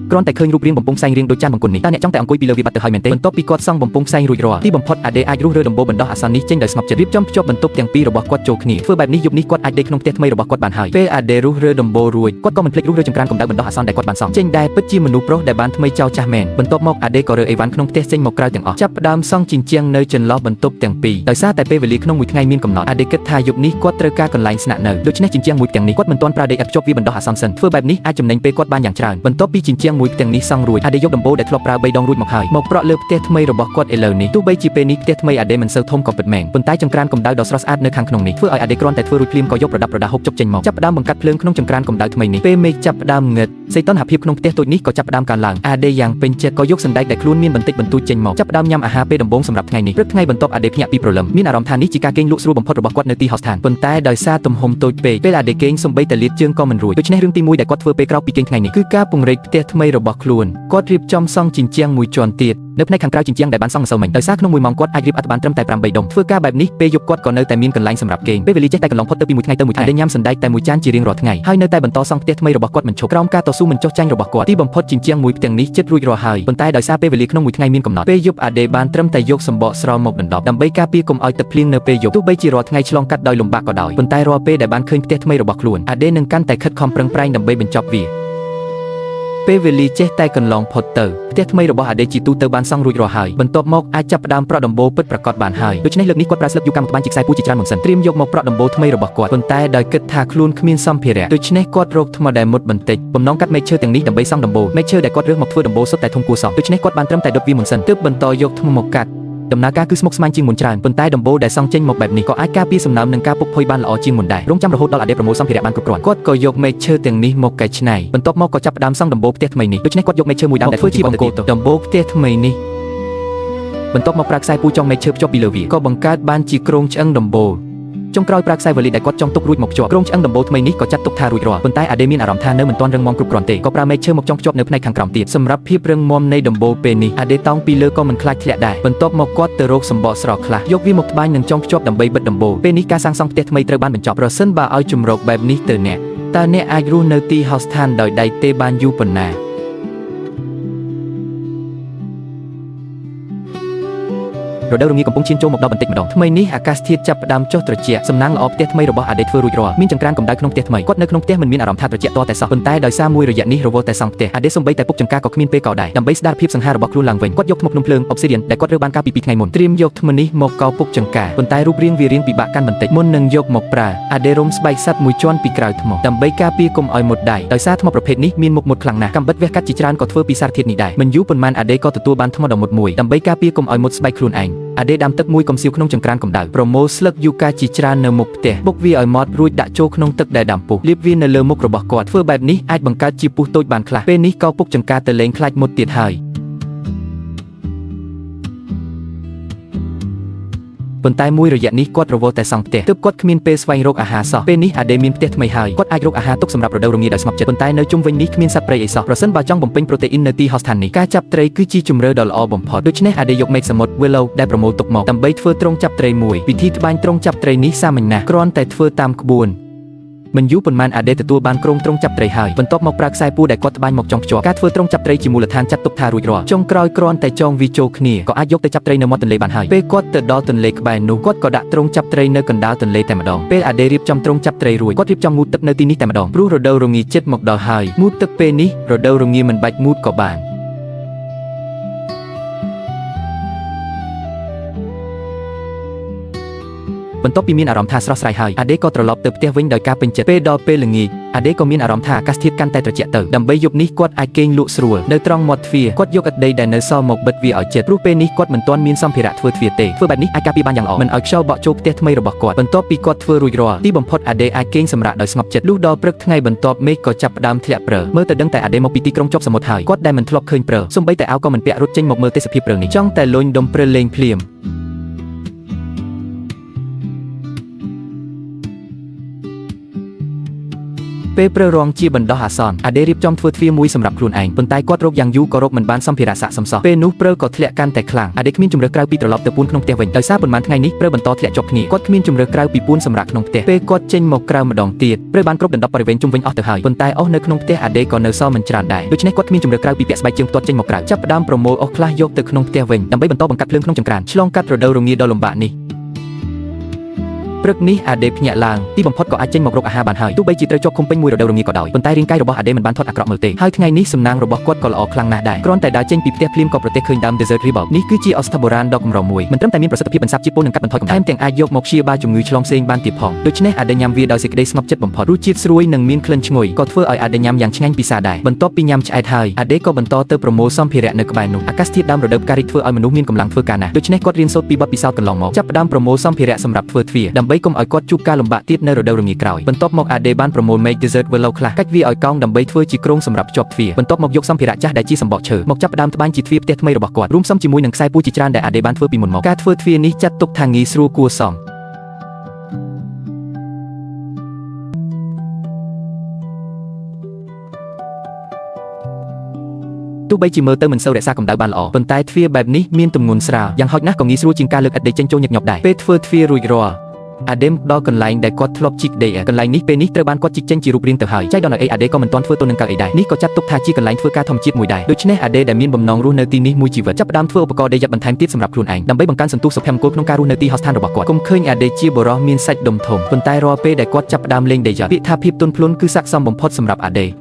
គ្រាន់តែឃើញរូបរាងបំពង់ផ្សែងរាងដូចចានបង្គន់នេះតើអ្នកចង់តែអង្គុយពីលើវាបាត់ទៅហើយមែនទេបន្ទាប់ពីគាត់សង់បំពង់ផ្សែងរួចរាល់ទីបំផុតអាដេអាចរុះរើដំបូលបណ្ដោះអាសន្ននេះចេញដោយស្ងប់ចិត្តរៀបចំភ្ជាប់បន្ទប់ទាំងពីររបស់គាត់ចូលគ្នាធ្វើបែបនេះយប់នេះគាត់អាចដេកក្នុងផ្ទះថ្មីរបស់គាត់បានហើយពេលអាដេរុះរើដំបូលរួចគាត់ក៏មិនភ្លេចរុះរើចង្ក្រានកម្ដៅបណ្ដោះអាសន្នដែលគាត់បានសង់ចេញដែរពិតជាមនុស្សប្រុសដែលបានថ្មីចោលចាស់មែនបន្ទាប់មកអាដេក៏រើអីវ៉ាន់ក្នុងផ្ទះចេញមកក្រៅទាំងអស់ចាប់ផ្ដើមសង់ជញ្ជាំងនៅចន្លោះបន្ទប់ទាំងពីរដោយសារតែពេលវេលាក្នុងមួយថ្ងៃមានកំណត់អាដេគិតថាយប់នេះគាត់ត្រូវការកន្លែងស្នាក់នៅដូច្នេះជញ្ជាំងមួយទាំងនេះគាត់មិនទាន់ប្រើដីឥដ្ឋភ្ជាប់វាបណ្ដោះអាសន្នសិនធ្វើបែបនេះអាចចំណេញពេលគាត់បានយ៉ាងច្រើនបន្ទាប់ពីជញ្ជាំងមួយផ្ទាំងនេះសង់រួចអាដេយកដំបូលដែលធ្លាប់ប្រើ3ដងរួចមកហើយមកប្រក់លើផ្ទះថ្មីរបស់គាត់ឥឡូវនេះទោះបីជាពេលនេះផ្ទះថ្មីអាដេមិនសូវធំក៏ពិតមែនប៉ុន្តែចង្ក្រានកម្ដៅដ៏ស្រស់ស្អាតនៅខាងក្នុងនេះធ្វើឲ្យអាដេគ្រាន់តែធ្វើរួចភ្លាមក៏យកប្រដាប់ប្រដាហូបចុកចេញមកចាប់ផ្ដើមបង្កាត់ភ្លើងក្នុងចង្ក្រានកម្ដៅថ្មីនេះពេលមេឃចាប់ផ្ដើមងឹតសីតុណ្ហភាពក្នុងផ្ទះតូចនេះក៏ចាប់ផ្ដើមកើនឡើងអាដេយ៉ាងពេញចិត្តក៏យកសណ្តែកដែលខ្លួនមានបន្តិចបន្តួចចេញមកចាប់ផ្ដើមញ៉ាំអាហារពេលដំបូងសម្រាប់ថ្ងៃនេះព្រឹកថ្ងៃបន្ទាប់អាដេភ្ញាក់ពីព្រលឹមមានអារម្មណ៍ថានេះជាការគេងលក់ស្រួលបំផុតរបស់គាត់នៅទីហោស្ថានប៉ុន្តែដោយសារទំហំតូចពេកពេលអាដេគេងសូម្បីតែលាតជើងក៏មិនរួចដូច្នេះរឿងទី1ដែលគាត់ធ្វើពេលក្រោកពីគេងថ្ងៃនេះគឺការពង្រីកផ្ទះថ្មីរបស់ខ្លួនគាត់រៀបចំសង់ជញ្ជាំងមួយជាន់ទៀតនៅផ្នែកខាងក្រៅជញ្ជាំងដែលបានសង់ម្សិលមិញដោយសារក្នុងមួយម៉ោងគាត់អាចរៀបអត្ថបានត្រឹមតែ8ដុំធ្វើការបែបនេះពេលយប់គាត់ក៏នៅតែមានកន្លែងសម្រាប់គេងពេលវេលាចេះតែកន្លងផុតទៅពីមួយថ្ងៃទៅមួយថ្ងៃអាដេញ៉ាំសណ្តែកតែមួយចានជារៀងរាល់ថ្ងៃហើយនៅតែបន្តសង់ផ្ទះថ្មីរបស់គាត់មិនឈប់ក្រោមការតស៊ូមិនចុះចាញ់របស់គាត់ទីបំផុតជញ្ជាំងមួយផ្ទាំងនេះជិតរួចរាល់ហើយប៉ុន្តែដោយសារពេលវេលាក្នុងមួយថ្ងៃមានកំណត់ពេលយប់អាដេបានត្រឹមតែយកសម្បកស្រោមមកដណ្ដប់ដើម្បីការពារកុំឲ្យទឹកភ្លៀងនៅពេលយប់ទោះបីជារាល់ថ្ងៃឆ្លងកាត់ដោយលំបាកក៏ដោយប៉ុន្តែរាល់ពេលដែលបានឃើញផ្ទះថ្មីរបស់ខ្លួនអាដេនឹងកាន់តែខិតខំប្រឹងប្រែងដើម្បីបញ្ចប់វា។ ពេលវេលាចេះតែកន្លងផុតទៅផ្ទះថ្មីរបស់អាដេជាទូទៅបានសង់រួចរាល់ហើយបន្ទាប់មកអាចចាប់ផ្ដើមប្រក់ដំបូលពិតប្រាកដបានហើយដូច្នេះលើកនេះគាត់ប្រើស្លឹកយូកាមកត្បាញជាខ្សែពួរជាច្រើនមុនសិនត្រៀមយកមកប្រក់ដំបូលថ្មីរបស់គាត់ប៉ុន្តែដោយគិតថាខ្លួនគ្មានសម្ភារៈដូច្នេះគាត់រកថ្មដែលមុតបន្តិចបំណងកាត់មែកឈើទាំងនេះដើម្បីសង់ដំបូលមែកឈើដែលគាត់រើសមកធ្វើដំបូលសុទ្ធតែធំគួរសមដូច្នេះគាត់បានត្រឹមតែដុតវាមុនសិនទើបបន្តយកថ្មមកកាត់ដំណើរការគឺស្មុគស្មាញជាងមុនច្រើនប៉ុន្តែដំបូលដែលសង់ចេញមកបែបនេះក៏អាចការពារសំណើមនិងការពុកផុយបានល្អជាងមុនដែររងចាំរហូតដល់អាដេប្រមូលសម្ភារៈបានគ្រប់គ្រាន់គាត់ក៏យកមែកឈើទាំងនេះមកកែច្នៃបន្ទាប់មកក៏ចាប់ផ្ដើមសង់ដំបូលផ្ទះថ្មីនេះដូច្នេះគាត់យកមែកឈើមួយដើមដែលធ្វើជាបង្គោលដំបូលផ្ទះថ្មីនេះបន្ទាប់មកប្រើខ្សែពូចងមែកឈើភ្ជាប់ពីលើវាក៏បង្កើតបានជាគ្រោងឆ្អឹងដំបូលចុងក្រោយប្រើខ្សែវលីដែលគាត់ចង់ទុករួចមកភ្ជាប់គ្រោងឆ្អឹងដំបូលថ្មីនេះក៏ចាត់ទុកថារួចរាល់ប៉ុន្តែអាដេមានអារម្មណ៍ថានៅមិនទាន់រឹងមាំគ្រប់គ្រាន់ទេក៏ប្រើមែកឈើមកចង់ភ្ជាប់នៅផ្នែកខាងក្រោមទៀតសម្រាប់ភាពរឹងមាំនៃដំបូលពេលនេះអាដេតោងពីលើក៏មិនខ្លាចធ្លាក់ដែរបន្ទាប់មកគាត់ទៅរកសម្បកស្រខ្លះយកវាមកត្បាញនិងចង់ភ្ជាប់ដើម្បីបិទដំបូលពេលនេះការសាងសង់ផ្ទះថ្មីត្រូវបានបញ្ចប់ប្រសិនបើឲ្យជម្រកបែបនេះទៅអ្នកតើអ្នកអាចរស់នៅទីហោស្ថានដោយដៃទេបានយូរប៉ុណ្ណារដូវរងាកំពុងឈានចូលមកដល់បន្តិចម្ដងថ្មីនេះអាកាសធាតុចាប់ផ្ដើមចុះត្រជាក់សំណាងល្អផ្ទះថ្មីរបស់អាដេធ្វើរួចរាល់មានចង្ក្រានកម្ដៅក្នុងផ្ទះថ្មីគាត់នៅក្នុងផ្ទះមិនមានអារម្មណ៍ថាត្រជាក់តតែសោះប៉ុន្តែដោយសារមួយរយៈនេះរវល់តែសង់ផ្ទះអាដេសំបីតែពុកចង្ការក៏គ្មានពេលកោដែរដើម្បីស្ដារភាពសង្ហារបស់ខ្លួនឡើងវិញគាត់យកថ្មភ្នំភ្លើង Obsidian ដែលគាត់រើបានកាលពី2ថ្ងៃមុនត្រៀមយកថ្មនេះមកកោពុកចង្ការប៉ុន្តែរូបរាងវារាងពិបាកកាន់បន្តិចមុននឹងយកមកប្រើអាដេរុំស្បែកសត្វមួយជាន់ពីក្រៅថ្មដើម្បីការពារកុំឲ្យមុតដៃដោយសារថ្មប្រភេទនេះមានមុខមុតខ្លាំងណាស់កាំបិតវះកាត់ជាច្រើនក៏ធ្វើពីសារធាតុនេះដែរមិនយូរប៉ុន្មានអាដេក៏ទទួលបានថ្មដ៏មុតមួយដើម្បីការពារកុំឲ្យមុតស្បែកខ្លួនឯងអាដេដាំទឹកមួយកំសៀវក្នុងចង្ក្រានកម្ដៅប្រមូលស្លឹកយូកាជាច្រើននៅមុខផ្ទះបុកវាឲ្យម៉ត់រួចដាក់ចូលក្នុងទឹកដែលដាំពុះលាបវានៅលើមុខរបស់គាត់ធ្វើបែបនេះអាចបង្កើតជាពុះតូចបានខ្លះពេលនេះក៏ពុកចង្ការទៅលេងខ្លាចមុតទៀតហើយប៉ុន្តែមួយរយៈនេះគាត់រវល់តែសង់ផ្ទះទើបគាត់គ្មានពេលស្វែងរកអាហារសោះពេលនេះអាដេមានផ្ទះថ្មីហើយគាត់អាចរកអាហារទុកសម្រាប់រដូវរងាដោយស្ងប់ចិត្តប៉ុន្តែនៅជុំវិញនេះគ្មានសត្វព្រៃអីសោះប្រសិនបើចង់បំពេញប្រូតេអ៊ីននៅទីហោស្ថាននេះការចាប់ត្រីគឺជាជម្រើសដ៏ល្អបំផុតដូច្នេះអាដេយកមែកសមុទ្រ Willow ដែលប្រមូលទុកមកដើម្បីធ្វើទ្រុងចាប់ត្រីមួយវិធីត្បាញទ្រុងចាប់ត្រីនេះសាមញ្ញណាស់គ្រាន់តែធ្វើតាមក្បួនមិនយូរប៉ុន្មានអាដេទទួលបានគ្រោងទ្រុងចាប់ត្រីហើយបន្ទាប់មកប្រើខ្សែពួរដែលគាត់ត្បាញមកចងភ្ជាប់ការធ្វើទ្រុងចាប់ត្រីជាមូលដ្ឋានចាត់ទុកថារួចរាល់ចុងក្រោយគ្រាន់តែចងវាចូលគ្នាក៏អាចយកទៅចាប់ត្រីនៅមាត់ទន្លេបានហើយពេលគាត់ទៅដល់ទន្លេក្បែរនោះគាត់ក៏ដាក់ទ្រុងចាប់ត្រីនៅកណ្ដាលទន្លេតែម្ដងពេលអាដេរៀបចំទ្រុងចាប់ត្រីរួចគាត់រៀបចំងូតទឹកនៅទីនេះតែម្ដងព្រោះរដូវរងាជិតមកដល់ហើយងូតទឹកពេលនេះរដូវរងាមិនបាច់ងូតក៏បានបន្ទាប់ពីមានអារម្មណ៍ថាស្រស់ស្រាយហើយអាដេក៏ត្រឡប់ទៅផ្ទះវិញដោយការពេញចិត្តពេលដល់ពេលល្ងាចអាដេក៏មានអារម្មណ៍ថាអាកាសធាតុកាន់តែត្រជាក់ទៅដើម្បីយប់នេះគាត់អាចគេងលក់ស្រួលនៅត្រង់មាត់ទ្វារគាត់យកឥដ្ឋដីដែលនៅសល់មកបិទវាឲ្យជិតព្រោះពេលនេះគាត់មិនទាន់មានសម្ភារៈធ្វើទ្វារទេធ្វើបែបនេះអាចការពារបានយ៉ាងល្អមិនឲ្យខ្យល់បក់ចូលផ្ទះថ្មីរបស់គាត់បន្ទាប់ពីគាត់ធ្វើរួចរាល់ទីបំផុតអាដេអាចគេងសម្រាកដោយស្ងប់ចិត្តលុះដល់ព្រឹកថ្ងៃបន្ទាប់មេឃក៏ចាប់ផ្ដើមធ្លាក់ព្រើមើលទៅដឹងតែអាដេមកពីទីក្រុងជាប់សមុទ្រហើយគាត់ដែលមិនធ្លាប់ឃើញព្រើសូម្បីតែអាវក៏មិនពាក់រត់ចេញមកមើលទេសភាពព្រើនេះចង់តែលុញដុំព្រើលេងភ្លាមពេលព្រើរងជាបណ្ដោះអាសន្នអាដេរៀបចំធ្វើទ្វារមួយសម្រាប់ខ្លួនឯងប៉ុន្តែគាត់រកយ៉ាងយូរក៏រកមិនបានសម្ភារៈស័ក្តិសមសោះពេលនោះព្រើក៏ធ្លាក់កាន់តែខ្លាំងអាដេគ្មានជម្រើសក្រៅពីត្រឡប់ទៅពួនក្នុងផ្ទះវិញដោយសារប៉ុន្មានថ្ងៃនេះព្រើបន្តធ្លាក់ជាប់គ្នាគាត់គ្មានជម្រើសក្រៅពីពួនសម្រាប់ក្នុងផ្ទះពេលគាត់ចេញមកក្រៅម្ដងទៀតព្រើបានគ្រប់ដណ្ដប់បរិវេណជុំវិញអស់ទៅហើយប៉ុន្តែអស់នៅក្នុងផ្ទះអាដេក៏នៅសល់មិនច្រើនដែរដូច្នេះគាត់គ្មានជម្រើសក្រៅពីពាក់ស្បែកជើងផ្ទាត់ចេញមកក្រៅចាប់ផ្ដើមប្រមូលអស់ខ្លះយកទៅក្នុងផ្ទះវិញដើម្បីបន្តបង្កាត់ភ្លើងក្នុងចង្ក្រានឆ្លងកាត់រដូវរងាដ៏លំបាកនេះព្រឹកនេះអាដេភ្ញាក់ឡើងទីបំផុតក៏អាចចេញមករកអាហារបានហើយទោះបីជាត្រូវជាប់ឃុំពេញមួយរដូវរងាក៏ដោយប៉ុន្តែរាងកាយរបស់អាដេមិនបានធាត់អាក្រក់មើលទេហើយថ្ងៃនេះសំណាងរបស់គាត់ក៏ល្អខ្លាំងណាស់ដែរគ្រាន់តែដើរចេញពីផ្ទះភ្លាមក៏ប្រទះឃើញដើម Desert Rebel នេះគឺជាឱសថបុរាណដ៏កម្រមួយមិនត្រឹមតែមានប្រសិទ្ធភាពបន្សាបជាតិពុលនិងកាត់បន្ថយកម្ដៅថែមទាំងអាចយកមកព្យាបាលជំងឺឆ្លងផ្សេងបានទៀតផងដូច្នេះអាដេញ៉ាំវាដោយសេចក្តីស្ងប់ចិត្តបំផុតរសជាតិស្រួយនិងមានក្លិនឈ្ងុយក៏ធ្វើឲ្យអាដេញ៉ាំយ៉ាងឆ្ងាញ់ពិសាដែរបន្ទាប់ពីញ៉ាំឆ្អែតហើយអាដេក៏បន្តទៅប្រមូលសម្ភារៈនៅក្បែរនោះអាកាសធាតុដើមរដូវផ្ការីកធ្វើឲ្យមនុស្សមានកម្លាំងធ្វើការណាស់ដូច្នេះគាត់រៀនសូត្រពីបទពិសោធន៍កន្លងមកចាប់ផ្ដើមប្រមូលសម្ភារៈសម្រាប់ធ្វើទ្វារដើម្បីកុំឲ្យគាត់ជួបការលំបាកទៀតនៅរដូវរងាក្រោយបន្ទាប់មកអាដេបានប្រមូលមែក Desert Willow ខ្លះកាច់វាឲ្យកោងដើម្បីធ្វើជាគ្រោងសម្រាប់ភ្ជាប់ទ្វារបន្ទាប់មកយកសម្ភារៈចាស់ដែលជាសម្បកឈើមកចាប់ផ្ដើមត្បាញជាទ្វារផ្ទះថ្មីរបស់គាត់រួមផ្សំជាមួយនឹងខ្សែពួរជាច្រើនដែលអាដេបានធ្វើពីមុនមកការធ្វើទ្វារនេះចាត់ទុកថាងាយស្រួលគួរសមទោះបីជាមើលទៅមិនសូវរក្សាកម្ដៅបានល្អប៉ុន្តែទ្វារបែបនេះមានទម្ងន់ស្រាលយ៉ាងហោចណាស់ក៏ងាយស្រួលជាងការលើកឥដ្ឋដីចេញចូលញឹកញាប់ដែរពេលធ្វើទ្វាររួចរាល់អាដេមដល់កន្លែងដែលគាត់ធ្លាប់ជីកដីកន្លែងនេះពេលនេះត្រូវបានគាត់ជីកចេញជារូបរាងទៅហើយចៃដន្យអីអាដេក៏មិនទាន់ធ្វើទៅនឹងកៅអីដែរនេះក៏ចាត់ទុកថាជាកន្លែងធ្វើការធម្មជាតិមួយដែរដូច្នេះអាដេដែលមានបំណងរស់នៅទីនេះមួយជីវិតចាប់ផ្ដើមធ្វើឧបករណ៍ដេយ៉ាត់បន្ថែមទៀតសម្រាប់ខ្លួនឯងដើម្បីបង្កើនសន្ទុះសុភមង្គលក្នុងការរស់នៅទីហោស្ថានរបស់គាត់គុំឃើញអាដេជាបុរសមានសាច់ដុំធំប៉ុន្តែរាល់ពេលដែលគាត់ចាប់ផ្ដើមលេងដេយ៉ាត់ពាក្យថាភាពទន់ភ្លន់គឺស័ក្តិសមបំផុតសម្រាប់អាដេ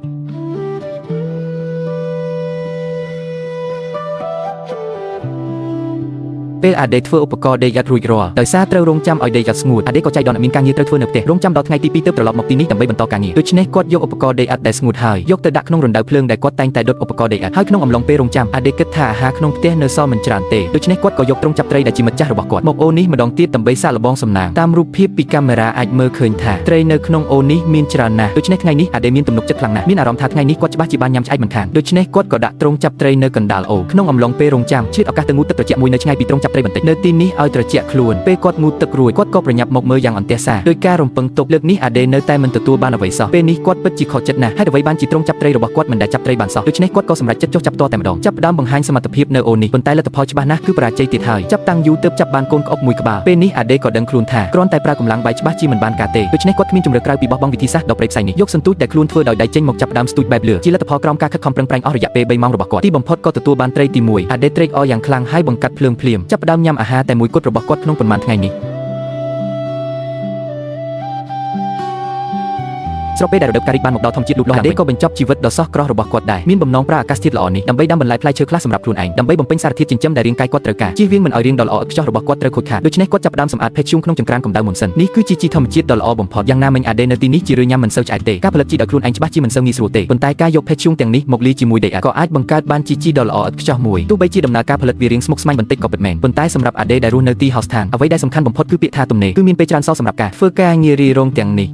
ពេលអាដេធ្វើឧបករណ៍ដេកឥដ្ឋរួចរាល់ដោយសារត្រូវរងចាំឲ្យដេកឥដ្ឋស្ងួតអាដេក៏ចៃដន្យមានការងារត្រូវធ្វើនៅផ្ទះរងចាំដល់ថ្ងៃទី2ទើបត្រឡប់មកទីនេះដើម្បីបន្តការងារដូច្នេះគាត់យកឧបករណ៍ដេកឥដ្ឋដែលស្ងួតហើយយកទៅដាក់ក្នុងរណ្ដៅភ្លើងដែលគាត់តែងតែដុតឧបករណ៍ដេកឥដ្ឋហើយក្នុងអំឡុងពេលរងចាំអាដេគិតថាអាហារក្នុងផ្ទះនៅសល់មិនច្រើនទេដូច្នេះគាត់ក៏យកទ្រុងចាប់ត្រីដែលជាមិត្តចាស់របស់គាត់មកអូនេះម្ដងទៀតដើម្បីសាកល្បងសំណាងតាមរូបភាពពីកាមេរ៉ាអាចមើលឃើញថាត្រីនៅក្នុងអូនេះមានច្រើនណាស់ដូច្នេះថ្ងៃនេះអាដេមានទំនុកចិត្តខ្លាំងណាស់មានអារម្មណ៍ថាថ្ងៃនេះគាត់ច្បាស់ជាបានញ៉ាំឆ្អែតមិនខានដូច្នេះគាត់ក៏ដាក់ទ្រុងចាប់ត្រីនៅកណ្ដាលអូក្នុងអំឡុងពេលរងចាំឆ្លៀតឱកាសទៅងូតទឹកត្រជាក់មួយនៅឆ្ងាយពីទ្រុងចាប់ត្រីបន្តិចនៅទីនេះឲ្យត្រជាក់ខ្លួនពេលគាត់ងូតទឹករួចគាត់ក៏ប្រញាប់មកមើលយ៉ាងអន្ទះសារដោយការរំពឹងទុកលើកនេះអាដេនៅតែមិនទទួលបានអ្វីសោះពេលនេះគាត់ពិតជាខកចិត្តណាស់ហេតុអ្វីបានជាទ្រុងចាប់ត្រីរបស់គាត់មិនដែលចាប់ត្រីបានសោះដូច្នេះគាត់ក៏សម្រេចចិត្តចុះចាប់ផ្ទាល់តែម្ដងចាប់ផ្ដើមបង្ហាញសមត្ថភាពនៅអូនេះប៉ុន្តែលទ្ធផលច្បាស់ណាស់គឺបរាជ័យទៀតហើយចាប់តាំងយូរទើបចាប់បានកូនក្អុកមួយក្បាលពេលនេះអាដេក៏ដឹងខ្លួនថាគ្រាន់តែប្រើកម្លាំងបាយច្បាស់ជាមិនបានការទេដូច្នេះគាត់គ្មានជម្រើសក្រៅពីបោះបង់វិធីសាស្ត្រដ៏ព្រៃផ្សៃនេះយកសន្ទូចដែលខ្លួនធ្វើដោយដៃចេញមកចាប់ផ្ដើមស្ទូចបែបលឿជាលទ្ធផលក្រោមការខិតខំប្រឹងប្រែងអស់រយៈពេល3ម៉ោងរបស់គាត់ទីបំផុតក៏ទទួលបានត្រីទី1អាដេត្រេកអរយ៉ាងខ្លាំងហើយបង្កាត់ភ្លើងភ្លាមចាប់ផ្ដើមញ៉ាំអាហារតែមួយគត់របស់គាត់ក្នុងប៉ុន្មានថ្ងៃនេះស្របពេលដែលរដូវកាលរីកបានមកដល់ធម្មជាតិលូតលាស់ឡើងវិញអាដេក៏បញ្ចប់ជីវិតដ៏សោះក្រោះរបស់គាត់ដែរមានបំណងប្រើអាកាសធាតុល្អនេះដើម្បីដាំបន្លែផ្លែឈើខ្លះសម្រាប់ខ្លួនឯងដើម្បីបំពេញសារធាតុចិញ្ចឹមដែលរាងកាយគាត់ត្រូវការជៀសវាងមិនឲ្យរាងដ៏ល្អឥតខ្ចោះរបស់គាត់ត្រូវខូចខាតដូច្នេះគាត់ចាប់ផ្ដើមសម្អាតផេះធ្យូងក្នុងចង្ក្រានកម្ដៅមុនសិននេះគឺជាជីធម្មជាតិដ៏ល្អបំផុតយ៉ាងណាមិញអាដេនៅទីនេះជារឿយញ៉ាំមិនសូវឆ្អែតទេការផលិតជីដោយខ្លួនឯងច្បាស់ជាមិនសូវងាយស្រួលទេប៉ុន្តែការយកផេះធ្យូងទាំងនេះមកលាយជាមួយដីឥដ្ឋក៏អាចបង្កើតបានជាជីដ៏ល្អឥតខ្ចោះមួយទោះបីជាដំណើរការផលិតវារាងស្មុគស្មាញបន្តិចក៏ពិតមែនប៉ុន្តែសម្រាប់អាដេដែលរស់នៅទីហោស្ថានអ្វីដែលសំខាន់បំផុតគឺពាក្យថាទំនេរគឺមានពេលច្រើនសោះសម្រាប់ការធ្វើការងាររីរងទាំងនេះ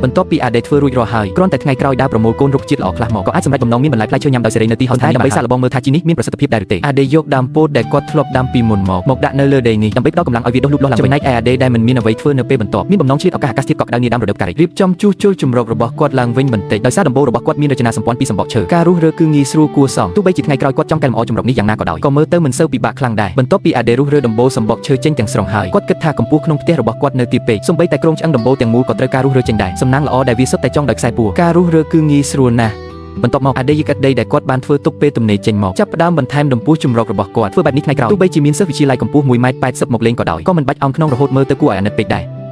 បន្ទាប់ពីអាដេធ្វើរួចរាល់ហើយគ្រាន់តែថ្ងៃក្រោយដើរប្រមូលកូនរុក្ខជាតិល្អខ្លះមកក៏អាចសម្រេចបំណងមានបន្លែផ្លែឈើញ៉ាំដោយសេរីនៅទីហោស្ថានដើម្បីសាកល្បងមើលថាជីនេះមានប្រសិទ្ធភាពដែរឬទេអាដេយកដើមពោធិ៍ដែលគាត់ធ្លាប់ដាំពីមុនមកមកដាក់នៅលើដីនេះដើម្បីផ្ដល់កម្លាំងឲ្យវាដុះលូតលាស់ឡើងចំណែកឯអាដេដែលមិនមានអ្វីធ្វើនៅពេលបន្ទាប់មានបំណងឆ្លៀតឱកាសអាកាសធាតុកក់ក្ដៅនាដើមរដូវផ្ការីករៀបចំជួសជុលជម្រករបស់គាត់ឡើងវិញបន្តិចដោយសារដំបូលរបស់គាត់មានរចនាសម្ព័ន្ធពីសម្បកឈើការរុះរើគឺងាយស្រួលគួរសមទោះបីជាថ្ងៃក្រោយគាត់ចង់កែលម្អជម្រកនេះយ៉ាងណាក៏ដោយក៏មើលទៅមិនសូវពិបាកខ្លាំងដែរបន្ទាប់ពីអាដេរុះរើដំបូលសម្បកឈើចេញទាំងស្រុងហើយគាត់គិតថាកម្ពស់ក្នុងផ្ទះរបស់គាត់នៅទាបពេកសូម្បីតែគ្រោងឆ្អឹងដំបូលទាំងមូលក៏ត្រូវការរុះរើចេញដែរសំណាងល្អដែលវាសុទ្ធតែចងដោយខ្សែពួរការរុះរើគឺងាយស្រួលណាស់បន្ទាប់មកអាដេយកាត់ដីដែលគាត់បានធ្វើទុកពេលទំនេរចេញមកចាប់ផ្ដើមបន្ថែមដំពោះជម្រករបស់គាត់ធ្វើបែបនេះថ្ងៃក្រោយទោះបីជាមានសិស្សវិទ្យាល័យកម្ពស់1ម៉ែត្រ80មកលេងក៏ដោយក៏មិនបាច់អោនខ្នងរហូតមើលទៅគួរឲ្យអាណិតពេកដែរ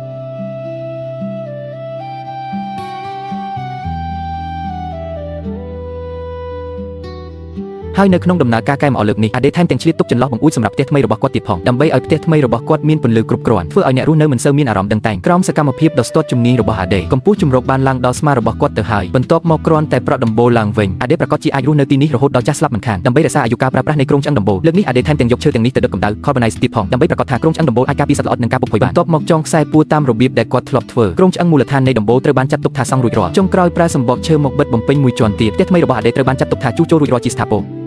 ហើយនៅក្នុងដំណើរការកែលម្អលើកនេះអាដេថែមទាំងឆ្លៀតទុកចន្លោះបង្អួចសម្រាប់ផ្ទះថ្មីរបស់គាត់ទៀតផងដើម្បីឲ្យផ្ទះថ្មីរបស់គាត់មានពន្លឺគ្រប់គ្រាន់ធ្វើឲ្យអ្នករស់នៅមិនសូវមានអារម្មណ៍ដឹងតែងក្រោមសកម្មភាពដ៏ស្ទាត់ជំនាញរបស់អាដេកម្ពស់ជម្រកបានឡើងដល់ស្មារបស់គាត់ទៅហើយបន្ទាប់មកគ្រាន់តែប្រក់ដំបូលឡើងវិញអាដេប្រកាសជាអាចរស់នៅទីនេះរហូតដល់ចាស់ស្លាប់មិនខានដើម្បីរក្សាអាយុកាលប្រើប្រាស់នៃគ្រោងឆ្អឹងដំបូលលើកនេះអាដេថែមទាំងយកឈើទាំងនេះទៅដុតកម្ដៅ carbonize ទៀតផងដើម្បីប្រកាសថាគ្រោងឆ្អឹងដំបូលអាចការពារសត្វល្អិតនិងការពុកផុយបានបន្ទាប់មកចងខ្សែពួរតាមរបៀបដែលគាត់ធ្លាប់ធ្វើគ្រោងឆ្អឹងមូលដ្ឋាននៃដំបូលត្រូវបានចាត់ទុកថាសង់រួចរាល់ចុងក្រោយប្រើសម្បកឈើមកបិទបំពេញមួយជាន់ទៀតផ្ទះថ្មីរបស់អាដេត្រូវបានចាត់ទុកថាជួសជុលរួចរាល់ជាស្ថាពរ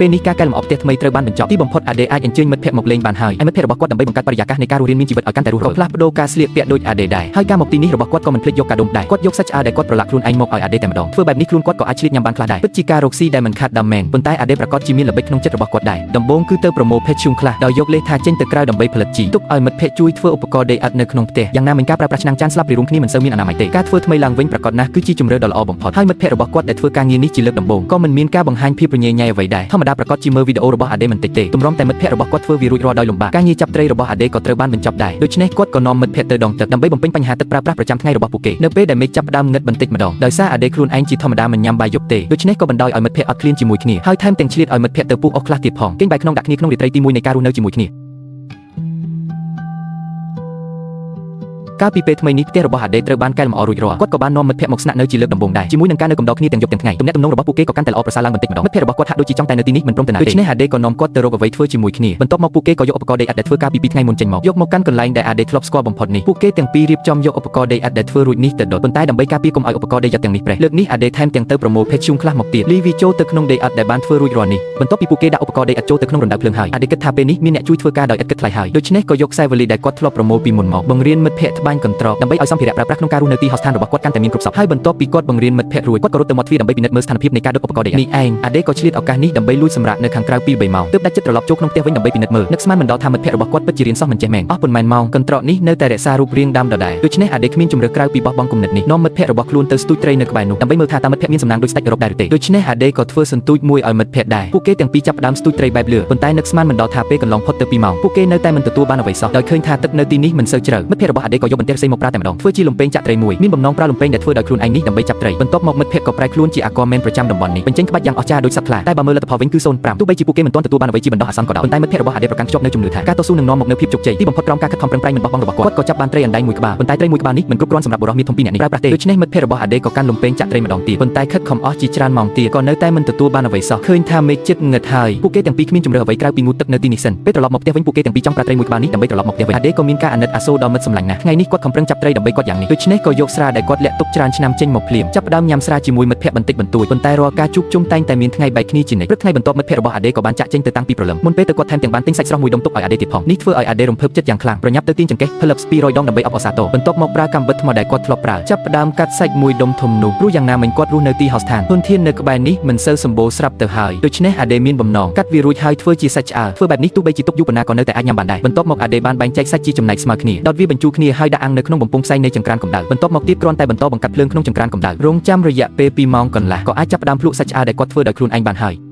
ពេលនេះការកែលម្អផ្ទះថ្មីត្រូវបានបញ្ចប់ទីបំផុតអាដេអាចអញ្ជើញមិត្តភ័ក្តិមកលេងបានហើយឯមិត្តភ័ក្តិរបស់គាត់ដើម្បីបង្កើតបរិយាកាសនៃការរស់រានមានជីវិតឲ្យកាន់តែរស់រវើកក៏ផ្លាស់ប្ដូរការស្លៀកពាក់ដូចអាដេដែរហើយការមកទីនេះរបស់គាត់ក៏មិនភ្លេចយកកាដូដែរគាត់យកសាច់ឆ្អើរដែលគាត់ប្រឡាក់ខ្លួនឯងមកឲ្យអាដេតែម្ដងធ្វើបែបនេះខ្លួនគាត់ក៏អាចឆ្លៀតញ៉ាំបានខ្លះដែរពិតជាការរកស៊ីដែលមិនខាតដើមមែនប៉ុន្តែអាដេប្រកាសជាមានល្បិចក្នុងចិត្តរបស់គាត់ដែរដំបូងគឺទៅប្រមូលភេទឈូងខ្លះដោយយកលេសថាចេញទៅក្រៅដើម្បីផលិតជីទុកឲ្យមិត្តភ័ក្តិជួយធ្វើឧបករណ៍ដេកឥដ្ឋនៅក្នុងផ្ទះយ៉ាងណាមិញការប្រើប្រាស់ឆ្នាំងចានស្លាបព្រារួមគ្នាមិនសូវមានអនាម័យទេការធ្វើថ្មីឡើងវិញប្រកាសណាស់គឺជាជម្រើសដ៏ល្អបំផុតហើយមិត្តភ័ក្តិរបស់គាត់ដែលធ្វើការងារនេះជាលើកដំបូងក៏មិនមានការបង្ហាញភាពរញ៉េរញ៉ៃអ្វីដែរធម្មតាប្រកាសជាមើលវីដេអូរបស់អាដេមិនតិចទេទម្រាំតែមិត្តភ័ក្តិរបស់គាត់ធ្វើវារួចរាល់ដោយលំបាកការងារចាប់ត្រីរបស់អាដេក៏ត្រូវបានបញ្ចប់ដែរដូច្នេះគាត់ក៏នាំមិត្តភ័ក្តិទៅដងទឹកដើម្បីបំពេញបញ្ហាទឹកប្រើប្រាស់ប្រចាំថ្ងៃរបស់ពួកគេនៅពេលដែលមេឃចាប់ផ្ដើមងឹតបន្តិចម្ដងដោយសារអាដេខ្លួនឯងជាធម្មតាមិនញ៉ាំបាយយប់ទេដូច្នេះក៏បណ្ដោយឲ្យមិត្តភ័ក្តិអត់ឃ្លានជាមួយគ្នាហើយថែមទាំងឆ្លៀតឲ្យមិត្តភ័ក្តិទៅពុះអុសខ្លះទៀតផងគេងបាយក្នុងដាក់គ្នាក្នុងរាត្រីទី1នៃការរស់នៅជាមួយគ្នាកាលពីពេលថ្មីនេះផ្ទះរបស់អាដេត្រូវបានកែលម្អរួចរាល់គាត់ក៏បាននាំមិត្តភ័ក្តិមកស្នាក់នៅជាលើកដំបូងដែរជាមួយនឹងការនៅកំដរគ្នាទាំងយប់ទាំងថ្ងៃទំនាក់ទំនងរបស់ពួកគេក៏កាន់តែល្អប្រសើរឡើងបន្តិចម្ដងមិត្តភ័ក្តិរបស់គាត់ហាក់ដូចជាចង់តែនៅទីនេះមិនព្រមទៅណាទេដូច្នេះអាដេក៏នាំគាត់ទៅរកអ្វីធ្វើជាមួយគ្នាបន្ទាប់មកពួកគេក៏យកឧបករណ៍ដេកឥដ្ឋដែលធ្វើកាលពី2ថ្ងៃមុនចេញមកយកមកកាន់កន្លែងដែលអាដេធ្លាប់ស្គាល់បំផុតនេះពួកគេទាំងពីររៀបចំយកឧបករណ៍ដេកឥដ្ឋដែលធ្វើរួចនេះទៅដុតប៉ុន្តែដើម្បីការពារកុំឲ្យឧបករណ៍ដេកឥដ្ឋទាំងនេះប្រេះលើកនេះអាដេថែមទាំងទៅប្រមូលភេទឈូងខ្លះមកទៀតលីវីចូលទៅក្នុងដេកឥដ្ឋដែលបានធ្វើរួចរាល់នេះបន្ទាប់ពីពួកគេដាក់ឧបករណ៍ដេកឥដ្ឋចូលទៅក្នុងរណ្ដៅភ្លើងហើយអាដេគិតថាពេលនេះមានអ្នកជួយធ្វើការដោយឥតគិតថ្លៃហើយដូច្នេះក៏យកខ្សែវលីដែលគាត់ធ្លាប់ប្រមូលពីមុនមកបង្រៀនមិត្តភ័ក្តិត្បាញ បាញកន្ត្រកដើម្បីឲ្យសម្ភារៈប្រើប្រាស់ក្នុងការរស់នៅទីហោស្ថានរបស់គាត់កាន់តែមានគ្រប់សព្វហើយបន្ទាប់ពីគាត់បង្រៀនមិត្តភ័ក្តិរួចគាត់ក៏រត់ទៅមាត់ទ្វារដើម្បីពិនិត្យមើលស្ថានភាពនៃការដុតឧបករណ៍ដីឥដ្ឋនេះឯងអាដេក៏ឆ្លៀតឱកាសនេះដើម្បីលួចសម្រាកនៅខាងក្រៅពី3ម៉ោងទើបដាច់ចិត្តត្រឡប់ចូលក្នុងផ្ទះវិញដើម្បីពិនិត្យមើលនឹកស្មានមិនដល់ថាមិត្តភ័ក្តិរបស់គាត់ពិតជារៀនសោះមិនចេះមែនអស់ប៉ុន្មានម៉ោងកន្ត្រកនេះនៅតែរក្សារូបរាងដើមដដែលដូច្នេះអាដេគ្មានជម្រើសក្រៅពីបោះបង់គំនិតនេះនាំមិត្តភ័ក្តិរបស់ខ្លួនទៅស្ទូចត្រីនៅក្បែរនោះដើម្បីមើលថាតើមិត្តភ័ក្តិមានសំណាងដូចស្ដេចអឺរ៉ុបដែរឬទេដូច្នេះអាដេក៏ធ្វើសន្ទូចមួយឲ្យមិត្តភ័ក្តិដែរពួកគេទាំងពីរចាប់ផ្ដើមស្ទូចត្រីបែបលឿប៉ុន្តែនឹកស្មានមិនដល់ថាពេលកន្លងផុតទៅ2ម៉ោងពួកគេនៅតែមិនទទួលបានអ្វីសោះដោយឃើញថាទឹកនៅទីនេះមិនសូវជ្រៅមិត្តភ័ក្តិរបស់អាដេក៏យកបន្ទះឫស្សីមកប្រើតែម្ដងធ្វើជាលំពេងចាក់ត្រីមួយមានបំណងប្រើលំពេងដែលធ្វើដោយខ្លួនឯងនេះដើម្បីចាប់ត្រីបន្ទាប់មកមិត្តភ័ក្តិក៏ប្រែខ្លួនជាអាកមែនប្រចាំតំបន់នេះបញ្ចេញក្បាច់យ៉ាងអស្ចារ្យដូចសត្វខ្លាតែបើមើលលទ្ធផលវិញគឺ05ទោះបីជាពួកគេមិនទាន់ទទួលបានអ្វីជាបណ្ដោះអាសន្នក៏ដោយប៉ុន្តែមិត្តភ័ក្តិរបស់អាដេប្រកាន់ខ្ជាប់នូវជំនឿថាការតស៊ូនឹងនាំមកនូវភាពជោគជ័យទីបំផុតក្រោមការខិតខំប្រឹងប្រែងមិនបោះបង់របស់គាត់គាត់ក៏ចាប់បានត្រីអណ្ដែងមួយក្បាលប៉ុន្តែត្រីមួយក្បាលនេះមិនគ្រប់គ្រាន់សម្រាប់បុរសមាធំពីរនាក់នេះប្រើប្រាស់ទេដូច្នេះមិត្តភ័ក្តិរបស់អាដេក៏កាន់លំពេងចាក់ត្រីម្ដងទៀតប៉ុន្តែខិតខំអស់ជាច្រើនម៉ោងទៀតក៏នៅតែមិនទទួលបានអ្វីសោះឃើញថាមេឃជិតងឹតហើយពួកគេទាំងពីរគ្មានជម្រើសអ្វីក្រៅពីងូតទឹកនៅទីនេះសិនពេលត្រឡប់មកផ្ទះវិញពួកគេទាំងពីរចង់ប្រើត្រីមួយក្បាលនេះដើម្បីត្រឡប់មកផ្ទះវិញអាដេក៏មានការអាណិតអាសូរដល់មិត្តសម្លាញ់ណាស់ថ្ងៃនេះគាត់ខំប្រឹងចាប់ត្រីដើម្បីគាត់យ៉ាងនេះដូច្នេះក៏យកស្រាដែលគាត់លាក់ទុកច្រើនឆ្នាំចេញមកភ្លាមចាប់ផ្ដើមញ៉ាំស្រាជាមួយមិត្តភ័ក្តិបន្តិចបន្តួចប៉ុន្តែរាល់ការជួបជុំតែងតែមានថ្ងៃបែកគ្នាជានិច្ចព្រឹកថ្ងៃបន្ទាប់មិត្តភ័ក្តិរបស់អាដេក៏បានចាក់ចេញទៅតាំងពីព្រលឹមមុនពេលទៅគាត់ថែមទាំងបានទិញសាច់ស្រស់មួយដុំទុកឲ្យអាដេទៀតផងនេះធ្វើឲ្យអាដេរំភើបចិត្តយ៉ាងខ្លាំងប្រញាប់ទៅទាញចង្កេះ Philips 200ដងដើម្បីអបអរសាទរបន្ទាប់មកប្រើកាំបិតថ្មដែលគាត់ធ្លាប់ប្រើចាប់ផ្ដើមកាត់សាច់មួយដុំធំនោះព្រោះយ៉ាងណាមិញគាត់រស់នៅទីហោស្ថានធនធាននៅក្បែរនេះមិនសូវសម្បូរស្រាប់ទៅហើយដូច្នេះអាដេមានបំណងកាត់វារួចហើយធ្វើជាសាច់ឆ្អើរធ្វើបែបនេះទោះបីជាទុកយូរប៉ុណ្ណាក៏នៅតែអាចញ៉ាំបានដែរបន្ទាប់មកអាដេបានបែងចែកសាច់ជាចំណែកស្មើគ្នាដោតវាបញ្ជូរគ្នាហើយដាក់អាំងនៅក្នុងបំពង់ផ្សែងនៃចង្ក្រានកម្ដៅបន្ទាប់មកទៀតគ្រាន់តែបន្តបង្កាត់ភ្លើងក្នុងចង្ក្រានកម្ដៅរងចាំរយៈពេល2ម៉ោងកន្លះក៏អាចចាប់ផ្ដើមភ្លក់សាច់ឆ្អើរដែលគាត់ធ្វើដោយខ្លួនឯងបានហើយ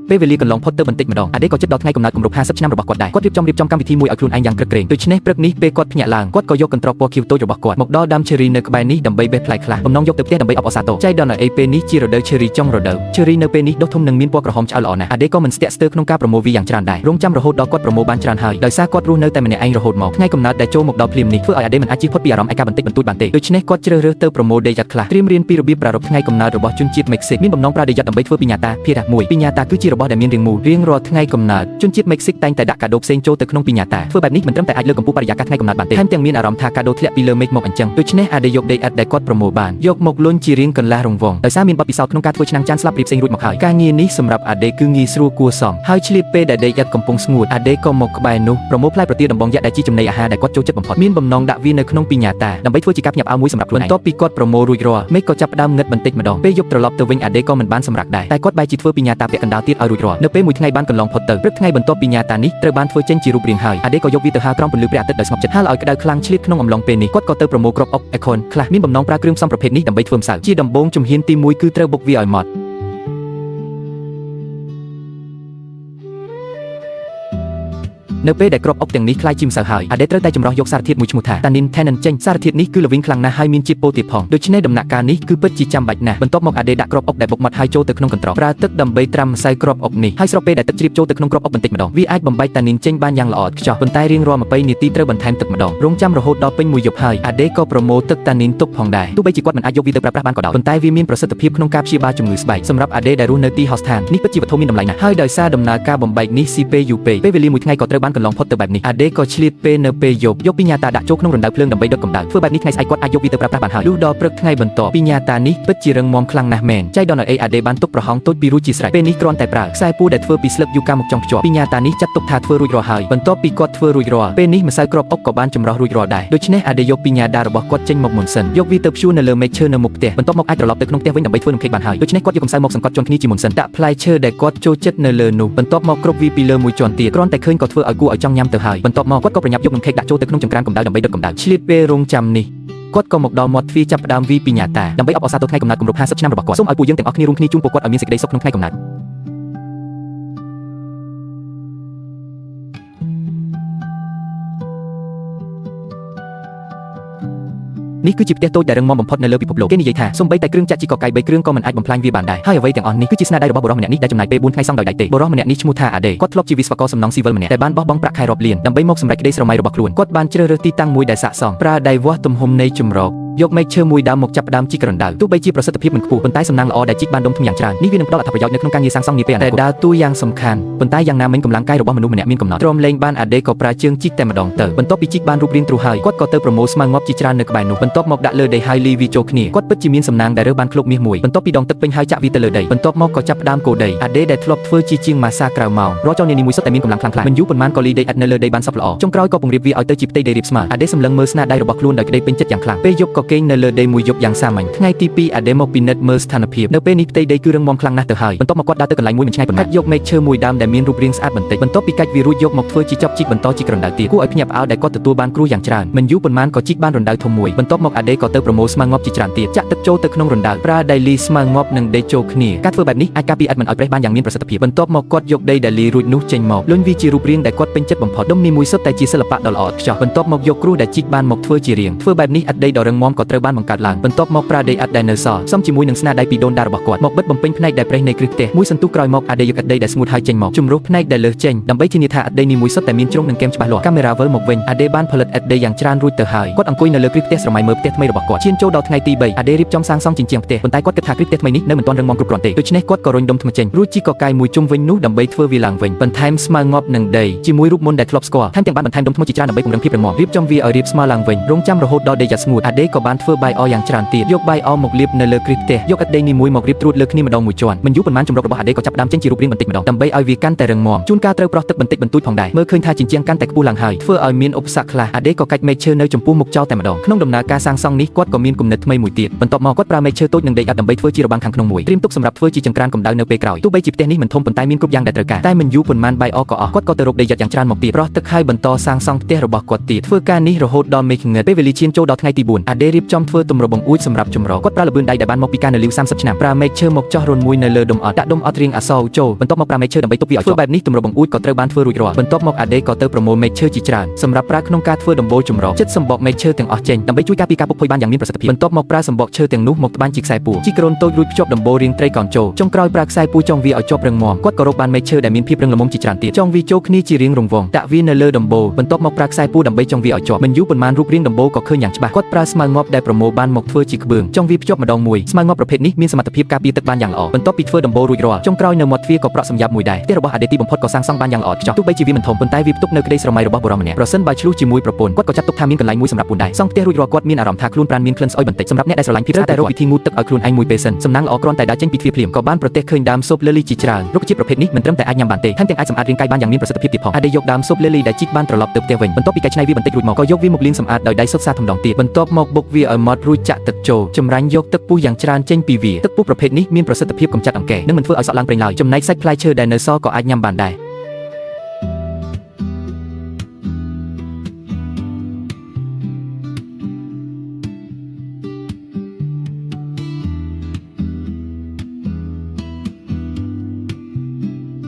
ពេលវេលាកន្លងផុតទៅបន្តិចម្ដងអាដេក៏ជិតដល់ថ្ងៃកំណើតគម្រប់50ឆ្នាំរបស់គាត់ដែរគាត់រៀបចំកម្មវិធីមួយឲ្យខ្លួនឯងយ៉ាងក្រឹកក្រែងដូច្នេះព្រឹកនេះពេលគាត់ភ្ញាក់ឡើងគាត់ក៏យកកន្ត្រកពណ៌ខៀវតូចរបស់គាត់មកដល់ដើមឈេរីនៅក្បែរនេះដើម្បីបេះផ្លែខ្លះបំណងយកទៅផ្ទះដើម្បីអបអរសាទរចៃដន្យឲ្យអីពេលនេះជារដូវឈេរីចុងរដូវឈេរីនៅពេលនេះដុះធំនិងមានពណ៌ក្រហមឆ្អៅល្អណាស់អាដេក៏មិនស្ទាក់ស្ទើរក្នុងការប្រមូលវាយ៉ាងច្រើនដែររងចាំរហូតដល់គាត់ប្រមូលបានច្រើនហើយដោយសារគាត់រស់នៅតែម្នាក់ឯងរហូតមកថ្ងៃកំណើតដែលចូលមកដល់ភ្លាមនេះធ្វើឲ្យអាដេមិនអាចជៀសផុតពីអារម្មណ៍ឯកាបន្តិចបន្តួចបានទេដូច្នេះគាត់ជ្រើសរើសទៅប្រមូលដេយ៉ាត់ខ្លះត្រៀមរៀនពីរបៀបប្រារព្ធថ្ងៃកំណើតរបស់ជនជាតិមេក្ស៊ីកមានបំណងប្រើដេយ៉ាត់ដើម្បីធ្វើពីញ៉ាតាភារៈមួយពីញ៉ាតាគឺជារបស់ដែលមានរាងមូលរៀងរាល់ថ្ងៃកំណើតជនជាតិមេក្ស៊ីកតែងតែដាក់កាដូផ្សេងចូលទៅក្នុងពីញ៉ាតាធ្វើបែបនេះមិនត្រឹមតែអាចលើកកម្ពស់បរិយាកាសថ្ងៃកំណើតបានទេថែមទាំងមានអារម្មណ៍ថាកាដូធ្លាក់ពីលើមេឃមកអញ្ចឹងដូច្នេះអាដេយកដេអិតដែលគាត់ប្រមូលបានយកមកលុញជារាងកន្លះរង្វង់ដោយសារមានបទពិសោធន៍ក្នុងការធ្វើឆ្នាំងចានស្លាបព្រាផ្សេងរួចមកហើយការងារនេះសម្រាប់អាដេគឺងាយស្រួលគួរសមហើយឆ្លៀតពេលដែលដេអិតកំពុងស្ងួតអាដេក៏មកក្បែរនោះប្រមូលផ្លែប្រទាលដំបងយក្សដែលជាចំណីអាហារដែលគាត់ចូលចិត្តបំផុតមានបំណងដាក់វានៅក្នុងពីញ៉ាតាដើម្បីធ្វើជាការភ្ញាក់ផ្អើលមួយសម្រាប់ខ្លួនឯងបន្ទាប់ពីគាត់ប្រមូលរួចរាល់មេឃក៏ចាប់ផ្ដើមងឹតបន្តិចម្ដងពេលយប់ត្រឡប់ទៅវិញអាដេក៏មិនបានសម្រាកដែរតែគាត់បែរជាធ្វើពីញ៉ាតាពាក់កណ្ដាលទៀតឲ្យរួចរាល់នៅពេលមួយថ្ងៃបានកន្លងផុតទៅព្រឹកថ្ងៃបន្ទាប់ពីញ៉ាតានេះត្រូវបានធ្វើចេញជារូបរាងហើយអាដេក៏យកវាទៅហាលក្រោមពន្លឺព្រះអាទិត្យដោយស្ងប់ចិត្តហាលឲ្យក្តៅខ្លាំងឆ្លៀតក្នុងអំឡុងពេលនេះគាត់ក៏ទៅប្រមូលគ្រាប់អុកអេខុនខ្លះមានបំណងប្រើគ្រឿងផ្សំប្រភេទនេះដើម្បីធ្វើម្សៅជាដំបូងជំហានទី1គឺត្រូវបុកវាឲ្យម៉ត់នៅពេលដែលគ្រាប់អុកទាំងនេះក្លាយជាម្សៅហើយអាដេត្រូវតែចម្រោះយកសារធាតុមួយឈ្មោះថាតានីន Tannin ចេញសារធាតុនេះគឺល្វីងខ្លាំងណាស់ហើយមានជាតិពុលទៀតផងដូច្នេះដំណាក់កាលនេះគឺពិតជាចាំបាច់ណាស់បន្ទាប់មកអាដេដាក់គ្រាប់អុកដែលបុកម៉ត់ហើយចូលទៅក្នុងកន្ត្រកប្រើទឹកដើម្បីត្រាំម្សៅគ្រាប់អុកនេះហើយស្របពេលដែលទឹកជ្រាបចូលទៅក្នុងគ្រាប់អុកបន្តិចម្ដងវាអាចបំបែកតានីនចេញបានយ៉ាងល្អឥតខ្ចោះប៉ុន្តែរៀងរាល់20នាទីត្រូវបន្ថែមទឹកម្ដងរងចាំរហូតដល់ពេញមួយយប់ហើយអាដេក៏ប្រមូលទឹកតានីនទុកផងដែរទោះបីជាគាត់មិនអាចយកវាទៅប្រើប្រាស់បានក៏ដោយប៉ុន្តែវាមានប្រសិទ្ធភាពក្នុងការព្យាបាលជំងឺស្បែកសម្រាប់អាដេដែលរស់នៅទីហោស្ថាននេះពិតជាវត្ថុមានតម្លៃណាស់ហើយដោយសារដំណើរការបំបែកនេះស៊ីពេលយូរពេកពេលវេលាមួយថ្ងៃក៏ត្រូវបានកន្លងផុតទៅបែបនេះអាដេក៏ឆ្លៀតពេលនៅពេលយប់យកពីញ៉ាតាដាក់ចូលក្នុងរណ្ដៅភ្លើងដើម្បីដុតកម្ដៅធ្វើបែបនេះថ្ងៃស្អែកគាត់អាចយកវាទៅប្រើប្រាស់បានហើយលុះដល់ព្រឹកថ្ងៃបន្ទាប់ពីញ៉ាតានេះពិតជារឹងមាំខ្លាំងណាស់មែនចៃដន្យឲ្យអីអាដេបានទុកប្រហោងតូចពីរួចជាស្រេចពេលនេះគ្រាន់តែប្រើខ្សែពួរដែលធ្វើពីស្លឹកយូកាមកចង់ភ្ជាប់ពីញ៉ាតានេះចាត់ទុកថាធ្វើរួចរាល់ហើយបន្ទាប់ពីគាត់ធ្វើរួចរាល់ពេលនេះម្សៅគ្រាប់អុកក៏បានចម្រោះរួចរាល់ដែរដូច្នេះអាដេយកពីញ៉ាតារបស់គាត់ចេញមកមុនសិនយកវាទៅព្យួរនៅលើមែកឈើនៅមុខផ្ទះបន្ទាប់មកអាចត្រឡប់ទៅក្នុងផ្ទះវិញដើម្បីធ្វើនំខេកបានហើយដូច្នេះគាត់យកកម្សៅមកសង្កត់ជាន់គ្នាជាមុនសិនដាក់ផ្លែឈើដែលគាត់ចូលចិត្តនៅលើនោះបន្ទាប់មកគ្រប់វាពីលើមួយជាន់ទៀតគ្រាន់តែឃើញក៏ធ្វើឲ្យគួរឲ្យចង់ញ៉ាំទៅហើយបន្ទាប់មកគាត់ក៏ប្រញាប់យកនំខេកដាក់ចូលទៅក្នុងចង្ក្រានកម្ដៅដើម្បីដុតកម្ដៅឆ្លៀតពេលរងចាំនេះគាត់ក៏មកដល់មាត់ទ្វារចាប់ផ្ដើមវីពីញ៉ាតាដើម្បីអបអរសាទរថ្ងៃកំណើតគម្រប់50ឆ្នាំរបស់គាត់សូមឲ្យពួកយើងទាំងអស់គ្នារួមគ្នាជូនពួកគាត់ឲ្យមានសេចក្តីសុខក្នុងថ្ងៃកំណើតនេះគឺជាផ្ទះតូចដែលរឹងមាំបំផុតនៅលើពិភពលោកគេនិយាយថាសូម្បីតែគ្រឿងចក្រជីកកកាយ3គ្រឿងក៏មិនអាចបំផ្លាញវាបានដែរហើយអ្វីទាំងអស់នេះគឺជាស្នាដៃរបស់បុរសម្នាក់នេះដែលចំណាយពេល4ថ្ងៃសង់ដោយដៃទេបុរសម្នាក់នេះឈ្មោះថាអាដេគាត់ធ្លាប់ជាវិស្វករសំណង់ស៊ីវិលម្នាក់ដែលបានបោះបង់ប្រាក់ខែរាប់លានដើម្បីមកសម្រេចក្តីស្រមៃរបស់ខ្លួនគាត់បានជ្រើសរើសទីតាំងមួយដែលស័ក្តិសមប្រើដៃវាស់ទំហំនៃជម្រក យកមែកឈើមួយដើមមកចាប់ផ្ដើមជីករណ្ដៅទោះបីជាប្រសិទ្ធភាពមិនខ្ពស់ប៉ុន្តែសំណាងល្អដែលជីកបានដុំថ្មយ៉ាងច្រើននេះវានឹងផ្ដល់អត្ថប្រយោជន៍នៅក្នុងការងារសាងសង់នាពេលអនាគតតែដើរតួយ៉ាងសំខាន់ប៉ុន្តែយ៉ាងណាមិញកម្លាំងកាយរបស់មនុស្សម្នាក់មានកំណត់ទ្រាំលេងបានអាដេក៏ប្រើជើងជីកតែម្ដងទៅបន្ទាប់ពីជីកបានរូបរាងទ្រុះហើយគាត់ក៏ទៅប្រមូលស្មៅងាប់ជាច្រើននៅក្បែរនោះបន្ទាប់មកដាក់លើដីហើយលីវាចូលគ្នាគាត់ពិតជាមានសំណាងដែលរើសបានឃ្លោកមាសមួយបន្ទាប់ពីដងទឹកពេញហើយចាក់វាទៅលើដីបន្ទាប់មកក៏ចាប់ផ្ដើមកូរដីអាដេដែលធ្លាប់ធ្វើជាជាងម៉ាសាក្រៅម៉ោងរាល់ចលនានីមួយសុទ្ធតែមានកម្លាំងខ្លាំងក្លាមិនយូរប៉ុន្មានក៏លីដីឥដ្ឋនៅលើដីបានសព្វល្អចុងក្រោយក៏ពង្រាបវាឲ្យទៅជាផ្ទៃដីរាបស្មើអាដេសម្លឹងមើលស្នាដៃរបស់ខ្លួនដោយក្តីពេញចិត្តយ៉ាងខ្លាំងពេលយប់ក៏គេងនៅលើដីមួយយប់យ៉ាងសាមញ្ញថ្ងៃទី2អាដេមកពិនិត្យមើលស្ថានភាពនៅពេលនេះផ្ទៃដីគឺរឹងមាំខ្លាំងណាស់ទៅហើយបន្ទាប់មកគាត់ដើរទៅកន្លែងមួយមិនឆ្ងាយប៉ុន្មានកាច់យកមែកឈើមួយដើមដែលមានរូបរាងស្អាតបន្តិចបន្ទាប់ពីកាច់វារួចយកមកធ្វើជាចប់ជីកបន្តជីករណ្ដៅទៀតគួរឲ្យភ្ញាក់ផ្អើលដែលគាត់ទទួលបានគ្រោះយ៉ាងច្រើនមិនយូរប៉ុន្មានក៏ជីកបានរណ្ដៅធំមួយបន្ទាប់មកអាដេក៏ទៅប្រមូលស្មៅងាប់ជាច្រើនទៀតចាក់ទឹកចូលទៅក្នុងរណ្ដៅប្រើដីលីស្មៅងាប់និងដីចូលគ្នាការធ្វើបែបនេះអាចការពារឥដ្ឋមិនឲ្យប្រេះបានយ៉ាងមានប្រសិទ្ធភាពបន្ទាប់មកគាត់យកដីដែលលីរួចនោះចេញមកលុញវាជារូបរាងដែលគាត់ពេញចិត្តបំផុតដុំនេះមួយសុទ្ធតែជាសិល្បៈដ៏ល្អឥតខ្ចោះបន្ទាប់មកយកគ្រោះដែលជីកបានមកធ្វើជារាងធ្វើបែបនេះឥដ្ឋដីដ៏រឹងមាំក៏ត្រូវបានបង្កើតឡើងបន្ទាប់មកប្រើដីឥដ្ឋដែលនៅសល់ផ្សំជាមួយនឹងស្នាដៃពីដូនតារបស់គាត់មកបិទបំពេញផ្នែកដែលប្រេះនៃគ្រឹះផ្ទះមួយសន្ទុះក្រោយមកអាដេយកឥដ្ឋដីដែលស្ងួតហើយចេញមកជំរុះផ្នែកដែលលើសចេញដើម្បីធានាថាឥដ្ឋដីនេះមួយសុទ្ធតែមានជ្រុងនិងគែមច្បាស់លាស់កាមេរ៉ាវិលមកវិញអាដេបានផលិតឥដ្ឋដីយ៉ាងច្រើនរួចទៅហើយគាត់អង្គុយនៅលើគ្រឹះផ្ទះស្រមៃមើលផ្ទះថ្មីរបស់គាត់ឈានចូលដល់ថ្ងៃទី3អាដេរៀបចំសាងសង់ជញ្ជាំងផ្ទះប៉ុន្តែគាត់គិតថាគ្រឹះផ្ទះថ្មីនេះនៅមិនទាន់រឹងមាំគ្រប់គ្រាន់ទេដូច្នេះគាត់ក៏រុញដុំថ្មចេញរួចជីកកកាយមួយជុំវិញនោះដើម្បីធ្វើវាឡើងវិញបន្ថែមស្មៅងាប់និងដីជាមួយរូបមន្តដែលធ្លាប់ស្គាល់ថែមទាំងបានបន្ថែមដុំថ្មជាច្រើនដើម្បីពង្រឹងភាពរឹងមាំរៀបចំវាឲ្យរាបស្មើឡើងវិញរងចាំរហូតដល់ដីយ៉ាត់ស្ងួតអាដេក៏បានធ្វើបាយអយ៉ាងច្រើនទៀតយកបាយអមកលាបនៅលើគ្រឹះផ្ទះយកឥដ្ឋដីនេះមួយមករៀបត្រួតលើគ្នាម្ដងមួយជាន់មិនយូរប៉ុន្មានជម្រករបស់អាដេក៏ចាប់ផ្ដើមចេញជារូបរាងបន្តិចម្ដងដើម្បីឲ្យវាកាន់តែរឹងមាំជួនកាលត្រូវប្រោះទឹកបន្តិចបន្តួចផងដែរមើលឃើញថាជញ្ជាំងកាន់តែខ្ពស់ឡើងហើយធ្វើឲ្យមានឧបសគ្គខ្លះអាដេក៏កាច់មែកឈើនៅចំពោះមុខចោលតែម្ដងក្នុងដំណើរការសាងសង់នេះគាត់ក៏មានគំនិតថ្មីមួយទៀតបន្ទាប់មកគាត់ប្រើមែកឈើតូចនិងដីឥដ្ឋដើម្បីធ្វើជារបាំងខាងក្នុងមួយត្រៀមទុកសម្រាប់ធ្វើជាចង្ក្រានកម្ដៅនៅពេលក្រោយទោះបីជាផ្ទះនេះមិនធំប៉ុន្តែមានគ្រប់យ៉ាងដែលត្រូវការតែមិនយូរប៉ុន្មានបាយអក៏អស់គាត់ក៏ទៅរកដីឥដ្ឋយ៉ាងច្រើនមកទៀតប្រោះទឹកហើយបន្តសាងសង់ផ្ទះរបស់គាត់ទៀតធ្វើការនេះរហូតដល់មេឃងឹតពេលវេលាឈានចូលដល់ថ្ងៃទី4អាដេរៀបចំធ្វើទម្របង្អួចសម្រាប់ចម្រោកគាត់ប្រើល្បឿនដៃដែលបានមកពីការនៅលីវ30ឆ្នាំប្រើមែកឈើមកចោះរន្ធមួយនៅលើដុំអត់ដាក់ដុំអត់រាងអក្សរចូលបន្ទាប់មកប្រើមែកឈើដើម្បីទប់វាឲ្យជាប់ធ្វើបែបនេះទម្របង្អួចក៏ត្រូវបានធ្វើរួចរាល់បន្ទាប់មកអាដេក៏ទៅប្រមូលមែកឈើជាច្រើនសម្រាប់ប្រើក្នុងការធ្វើដំបូលចម្រោកចិត្តសម្បកមែកឈើទាំងអស់ចេញដើម្បីជួយការពារការពុកផុយបានយ៉ាងមានប្រសិទ្ធភាពបន្ទាប់មកប្រើសម្បកឈើទាំងនោះមកត្បាញជាខ្សែពួរជីក្រូនតូចរួចភ្ជាប់ដំបូលរាងត្រីកោណចូលចុងក្រោយប្រើខ្សែពួរចងវាឲ្យជាប់រឹងមាំគាត់ក៏រកបានមែកឈើដែលមានភាពរឹងល្មមជាច្រើនទៀតចងវាចូលគ្នាជារាងរង្វង់ដាក់វានៅលើដំបូលបន្ទាប់មកប្រើខ្សែពួរដើម្បីចងវាឲ្យជាប់មិនយូរប៉ុន្មានរូបរាងដំបូលក៏ឃើញយ៉ាងច្បាស់គាត់ប្រើស្មៅងាប់ដែលប្រមូលបានមកធ្វើជាក្បឿងចងវាភ្ជាប់ម្ដងមួយស្មៅងាប់ប្រភេទនេះមានសមត្ថភាពការពារទឹកបានយ៉ាងល្អបន្ទាប់ពីធ្វើដំបូលរួចរាល់ចុងក្រោយនៅមាត់ទ្វារក៏ប្រក់សម្យាប់មួយដែរផ្ទះរបស់អាដេទីបំផុតក៏សាងសង់បានយ៉ាងល្អឥតខ្ចោះទោះបីជាវាមិនធំប៉ុន្តែវាផ្ទុកនៅក្តីស្រមៃរបស់បុរសម្នាក់ប្រសិនបើឆ្លោះជាមួយប្រពន្ធគាត់ក៏ចាត់ទុកថាមានកន្លែងមួយសម្រាប់ពួនដែរសង់ផ្ទះរួចរាល់គាត់មានអារម្មណ៍ថាខ្លួនប្រាណមានក្លិនស្អុយបន្តិចសម្រាប់អ្នកដែលស្រឡាញ់ភាពស្អាតតែរកវិធីងូតទឹកឲ្យខ្លួនឯងមួយពេលសិនសំណាងល្អគ្រាន់តែដើរចេញពីទ្វារភ្លាមក៏បានប្រទះឃើញដើមសូបលីលីជាច្រើនរុក្ខជាតិប្រភេទនេះមិនត្រឹមតែអាចញ៉ាំបានទេថែមទាំងអាចសម្អាតរាងកាយបានយ៉ាងមានប្រសិទ្ធភាពទៀតផងអាដេយកដើមសូបលីលីដែលជីកបានត្រឡប់ទៅផ្ទះវិញបន្ទាប់ពីកែច្នៃវាបន្តិចរួចមកក៏យកវាមកលាងសម្អាតដោយដៃសុទ្ធសាធម្ដងទៀតបន្ទាប់មកបុកវាឲ្យម៉ត់រួចចាក់ទឹកចូលចម្រាញ់យកទឹកពុះយ៉ាងច្រើនចេញពីវាទឹកពុះប្រភេទនេះមានប្រសិទ្ធភាពកម្ចាត់អង្គែនិងមិនធ្វើឲ្យសក់ឡើងប្រេងឡើយចំណែកសាច់ផ្លែឈើដែលនៅសល់ក៏អាចញ៉ាំបានដែ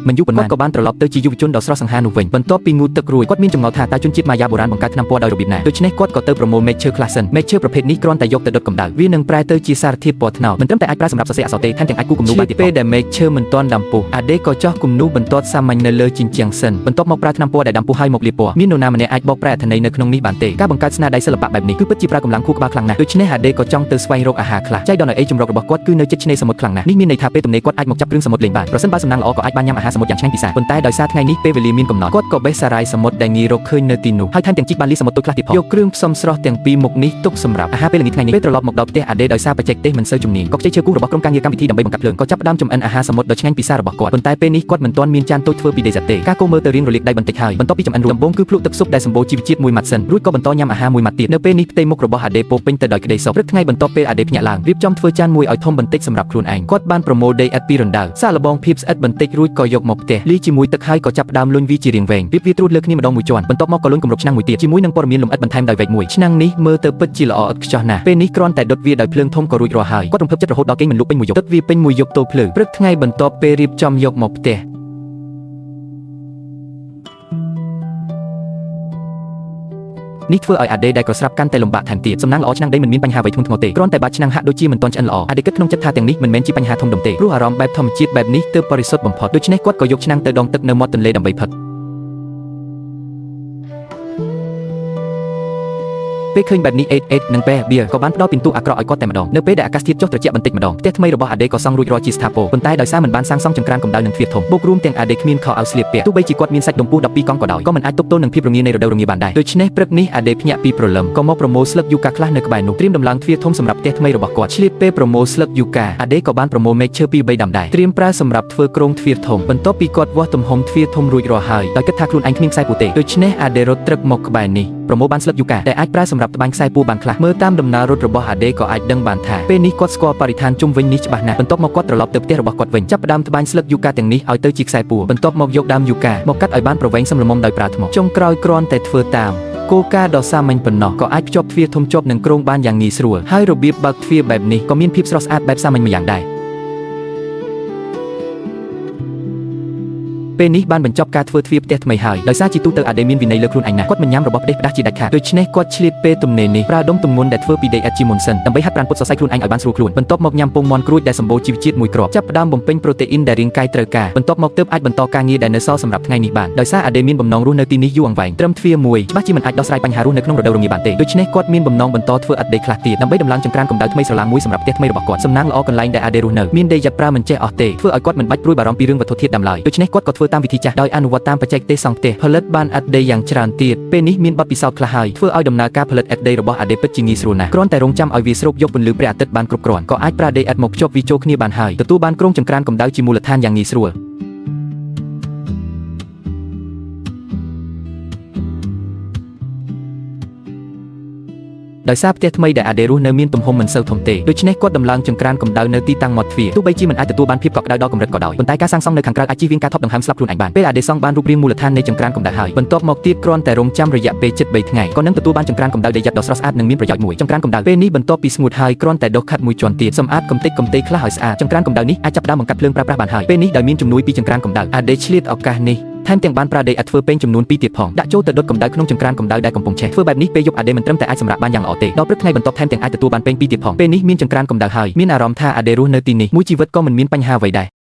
រមិនយូរប៉ុន្មានគាត់ក៏បានត្រឡប់ទៅជាយុវជនដ៏ស្រស់សង្ហានោះវិញបន្ទាប់ពីងូតទឹករួចគាត់មានចម្ងល់ថាតើជនជាតិម៉ាយ៉ាបុរាណបង្កើតថ្នាំពណ៌ដោយរបៀបណាដូច្នេះគាត់ក៏ទៅប្រមូលមែកឈើខ្លះសិនមែកឈើប្រភេទនេះគ្រាន់តែយកទៅដុតកម្ដៅវានឹងប្រែទៅជាសារធាតុពណ៌ត្នោតមិនត្រឹមតែអាចប្រើសម្រាប់សរសេរអក្សរទេថែមទាំងអាចគូរគំនូរបានទៀតផងពេលដែលមែកឈើមិនទាន់ដាំពុះអាដេក៏ចោះគំនូរបន្ទាត់សាមញ្ញនៅលើជញ្ជាំងសិនបន្ទាប់មកប្រើថ្នាំពណ៌ដែលដាំពុះហើយមកលាបពណ៌មាននរណាម្នាក់អាចបកប្រែអត្ថន័យនៅក្នុងនេះបានទេការបង្កើតស្នាដៃសិល្បៈបែបនេះគឺពិតជាប្រើកម្លាំងខួរក្បាលខ្លាំងណាស់ដូច្នេះអាដេក៏ចង់ទៅស្វែងរកអាហារខ្លះចៃដន្យឲ្យអីជម្រករបស់គាត់គឺនៅជិតឆ្នេរសមុទ្រខ្លាំងណាស់នេះមានន័យថាពេលទំនេរគាត់អាចមកចាប់គ្រឿងសមុទ្រលេងបានប្រសិនបើសំណាងល្អក៏អាចបានញ៉ាំអាហារសមុទ្រយ៉ាងឆ្ងាញ់ពិសាប៉ុន្តែដោយសារថ្ងៃនេះពេលវេលាមានកំណត់គាត់ក៏បេះសារាយសមុទ្រដែលងាយរកឃើញនៅទីនោះហើយថែមទាំងជីកបានលីសមុទ្រតូចខ្លះទៀតផងយកគ្រឿងផ្សំស្រស់ទាំងពីរមុខនេះទុកសម្រាប់អាហារពេលល្ងាចថ្ងៃនេះពេលត្រឡប់មកដល់ផ្ទះអាដេដោយសារបច្ចេកទេសមិនសូវជំនាញក៏ខ្ចីឈើគូសរបស់ក្រុមការងារកម្មវិធីដើម្បីបង្កាត់ភ្លើងក៏ចាប់ផ្ដើមចម្អិនអាហារសមុទ្រដ៏ឆ្ងាញ់ពិសារបស់គាត់ប៉ុន្តែពេលនេះគាត់មិនទាន់មានចានតូចធ្វើពីដីសាទេការកូរមើលទៅរៀងរលាកដៃបន្តិចហើយបន្ទាប់ពីចម្អិនរួចដំបូងគឺភ្លក់ទឹកស៊ុបដែលសម្បូរជីវជាតិមួយម៉ាត់សិនរួចក៏បន្តញ៉ាំអាហារមួយម៉ាត់ទៀតនៅពេលនេះផ្ទៃមុខរបស់អាដេពោពេញទៅដោយក្តីសុខព្រឹកថ្ងៃបន្ទាប់ពេលអាដេភ្ញាក់ឡើងរៀបចំធ្វើចានមួយឲ្យធំបន្តិចសម្រាប់ខ្លួនឯងគាត់បានប្រមូលដីឥដ្ឋពីរណ្ដៅសាកល្បងភាពស្អិតបន្តិចរួចក៏យកមកផ្ទះលាយជាមួយទឹកហើយក៏ចាប់ផ្ដើមលុញវាជារាងវែងរៀបវាត្រួតលើគ្នាម្ដងមួយជាន់បន្ទាប់មកក៏លុញគម្របឆ្នាំងមួយទៀតជាមួយនឹងព័ត៌មានលម្អិតបន្ថែមដោយវែកមួយឆ្នាំងនេះមើលទៅពិតជាល្អឥតខ្ចោះណាស់ពេលនេះគ្រាន់តែដុតវាដោយភ្លើងធំក៏រួចរាល់ហើយគាត់រំភើបចិត្តរហូតដល់គេងមិនលក់ពេញមួយយប់ដុតវាពេញមួយយប់ទល់ភ្លឺព្រឹកថ្ងៃបន្ទាប់ពេលរៀបចំយកមកផ្ទះនេះធ្វើឲ្យអាដេដែលក្រស្រាប់កាន់តែលំបាកថែមទៀតសំណាងល្អឆ្នាំងដីមិនមានបញ្ហាអ្វីធ្ងន់ធ្ងរទេគ្រាន់តែបាតឆ្នាំងហាក់ដូចជាមិនទាន់ឆ្អិនល្អអាដេគិតក្នុងចិត្តថាទាំងនេះមិនមែនជាបញ្ហាធំដុំទេព្រោះអារម្មណ៍បែបធម្មជាតិបែបនេះទើបបរិសុទ្ធបំផុតដូច្នេះគាត់ក៏យកឆ្នាំងទៅដងទឹកនៅមាត់ទន្លេដើម្បីផឹក ព ពេលឃើញបែបនេះអេតអេតនិងប៉ែបៀក៏បានផ្ដល់ពិន្ទុអាក្រក់ឲ្យគាត់តែម្ដងនៅពេលដែលអាកាសធាតុចុះត្រជាក់បន្តិចម្ដងផ្ទះថ្មីរបស់អាដេក៏សង់រួចរាល់ជាស្ថាពរប៉ុន្តែដោយសារមិនបានសាងសង់ចង្ក្រានកម្ដៅនិងទ្វារធំបូករួមទាំងអាដេគ្មានខោអាវស្លៀកពាក់ទោះបីជាគាត់មានសាច់ដុំពស់12កង់ក៏ដោយក៏មិនអាចទប់ទល់នឹងភាពរងានៃរដូវរងាបានដែរដូច្នេះព្រឹកនេះអាដេភ្ញាក់ពីព្រលឹមក៏មកប្រមូលស្លឹកយូកាខ្លះនៅក្បែរនោះត្រៀមដំឡើងទ្វារធំសម្រាប់ផ្ទះថ្មីរបស់គាត់ឆ្លៀតពេលប្រមូលស្លឹកយូកាអាដេក៏បានប្រមូលមែកឈើពីរបីដើមដែរត្រៀមប្រើសម្រាប់ធ្វើគ្រោងទ្វារធំបន្ទាប់ពីគាត់វាស់ទំហំទ្វារធំរួចរាល់ហើយដោយគិតថាខ្លួនឯងគ្មានខ្សែពួរទេដូច្នេះអាដេរត់ត្រឹកមកក្បែរនេះប្រមូលបានស្លឹកយូកាដែលអាចប្រើសម្រាប់ត្បាញខ្សែពួរបានខ្លះមើលតាមដំណើររត់របស់អាដេក៏អាចដឹងបានថាពេលនេះគាត់ស្គាល់បរិស្ថានជុំវិញនេះច្បាស់ណាស់បន្ទាប់មកគាត់ត្រឡប់ទៅផ្ទះរបស់គាត់វិញចាប់ផ្ដើមត្បាញស្លឹកយូកាទាំងនេះឲ្យទៅជាខ្សែពួរបន្ទាប់មកយកដើមយូកាមកកាត់ឲ្យបានប្រវែងសមល្មមដោយប្រើថ្មចុងក្រោយគ្រាន់តែធ្វើតាមគោលការណ៍ដ៏សាមញ្ញប៉ុណ្ណោះក៏អាចភ្ជាប់ទ្វារធំជាប់នឹងគ្រោងបានយ៉ាងងាយស្រួលហើយរបៀបបើកទ្វារបែបនេះក៏មានភាពស្រស់ស្អាតបែបសាមញ្ញម្យ៉ាងដែរពេលនេះបានបញ្ចប់ការធ្វើទ្វារផ្ទះថ្មីហើយដោយសារជាទូទៅអាដេមានវិន័យលើខ្លួនឯងណាស់គាត់មិនញ៉ាំរបស់ផ្ដេសផ្ដាស់ជាដាច់ខាតដូច្នេះគាត់ឆ្លៀតពេលទំនេរនេះប្រើដុំទម្ងន់ដែលធ្វើពីដីឥដ្ឋជាមុនសិនដើម្បីហាត់ប្រាណពុតសរសៃខ្លួនឯងឲ្យបានស្រួលខ្លួនបន្ទាប់មកញ៉ាំពងមាន់ក្រួចដែលសម្បូរជីវជាតិមួយគ្រាប់ចាប់ផ្ដើមបំពេញប្រូតេអ៊ីនដែលរាងកាយត្រូវការបន្ទាប់មកទើបអាចបន្តការងារដែលនៅសល់សម្រាប់ថ្ងៃនេះបានដោយសារអាដេមានបំណងរស់នៅទីនេះយូរអង្វែងត្រឹមទ្វារមួយច្បាស់ជាមិនអាចដោះស្រាយបញ្ហារស់នៅក្នុងរដូវរងាបានទេដូច្នេះគាត់មានបំណងបន្តធ្វើឥដ្ឋដីខ្លះទៀតដើម្បីដំឡើងចង្ក្រានកម្ដៅថ្មីស្រឡាងមួយសម្រាប់ផ្ទះថ្មីរបស់គាត់សំណាងល្អកន្លែងដែលអាដេរស់នៅមានដីយ៉ាត់ប្រើមិនចេះអស់ទេធ្វើឲ្យគាត់មិនបាច់ព្រួយបារម្ភពីរឿងវត្ថុធាតុដើមឡើយដូច្នេះគាត់ក៏ធ្វើតាមវិធីចាស់ដោយអនុវត្តតាមបច្ចេកទេសសង់ផ្ទះផលិតបានឥដ្ឋដីយ៉ាងច្រើនទៀតពេលនេះមានបទពិសោធន៍ខ្លះហើយធ្វើឲ្យដំណើរការផលិតឥដ្ឋដីរបស់អាដេពិតជាងាយស្រួលណាស់គ្រាន់តែរងចាំឲ្យវាស្រូបយកពន្លឺព្រះអាទិត្យបានគ្រប់គ្រាន់ក៏អាចប្រើដីឥដ្ឋមកភ្ជាប់វាចូលគ្នាបានហើយទទួលបានគ្រោងចង្ក្រានកម្ដៅជាមូលដ្ឋានយ៉ាងងាយស្រួលដោយសារផ្ទះថ្មីដែលអាដេរស់នៅមានទំហំមិនសូវធំទេដូច្នេះគាត់ដំឡើងចង្ក្រានកម្ដៅនៅទីតាំងមាត់ទ្វារទោះបីជាមិនអាចទទួលបានភាពកក់ក្ដៅដល់កម្រិតក៏ដោយប៉ុន្តែការសាងសង់នៅខាងក្រៅអាចជៀសវាងការថប់ដង្ហើមស្លាប់ខ្លួនឯងបានពេលអាដេសង់បានរូបរាងមូលដ្ឋាននៃចង្ក្រានកម្ដៅហើយបន្ទាប់មកទៀតគ្រាន់តែរងចាំរយៈពេលជិត3ថ្ងៃក៏នឹងទទួលបានចង្ក្រានកម្ដៅដែលយ៉ាត់ដ៏ស្រស់ស្អាតនិងមានប្រយោជន៍មួយចង្ក្រានកម្ដៅពេលនេះបន្ទាប់ពីស្ងួតហើយគ្រាន់តែដុសខាត់មួយជាន់ទៀតសម្អាតកំទេចកំទេខ្លះឲ្យស្អាតចង្ក្រានកម្ដៅនេះអាចចាប់ផ្ដើមបង្កាត់ភ្លើងប្រើប្រាស់បានហើយពេលនេះដោយមានជំនួយពីចង្ក្រានកម្ដៅអាដេឆ្លៀតឱកាសនេះថែមទាំងបានប្រើដីឥដ្ឋធ្វើពេងចំនួន2ទៀតផងដាក់ចូលទៅដុតកម្ដៅក្នុងចង្ក្រានកម្ដៅដែលកំពុងឆេះធ្វើបែបនេះពេលយប់អាដេមិនត្រឹមតែអាចសម្រាកបានយ៉ាងល្អទេដល់ព្រឹកថ្ងៃបន្ទាប់ថែមទាំងអាចទទួលបានពេង2ទៀតផងពេលនេះមានចង្ក្រានកម្ដៅហើយមានអារម្មណ៍ថាអាដេរស់នៅទីនេះមួយជីវិតក៏មិនមានបញ្ហាអ្វីដែរ។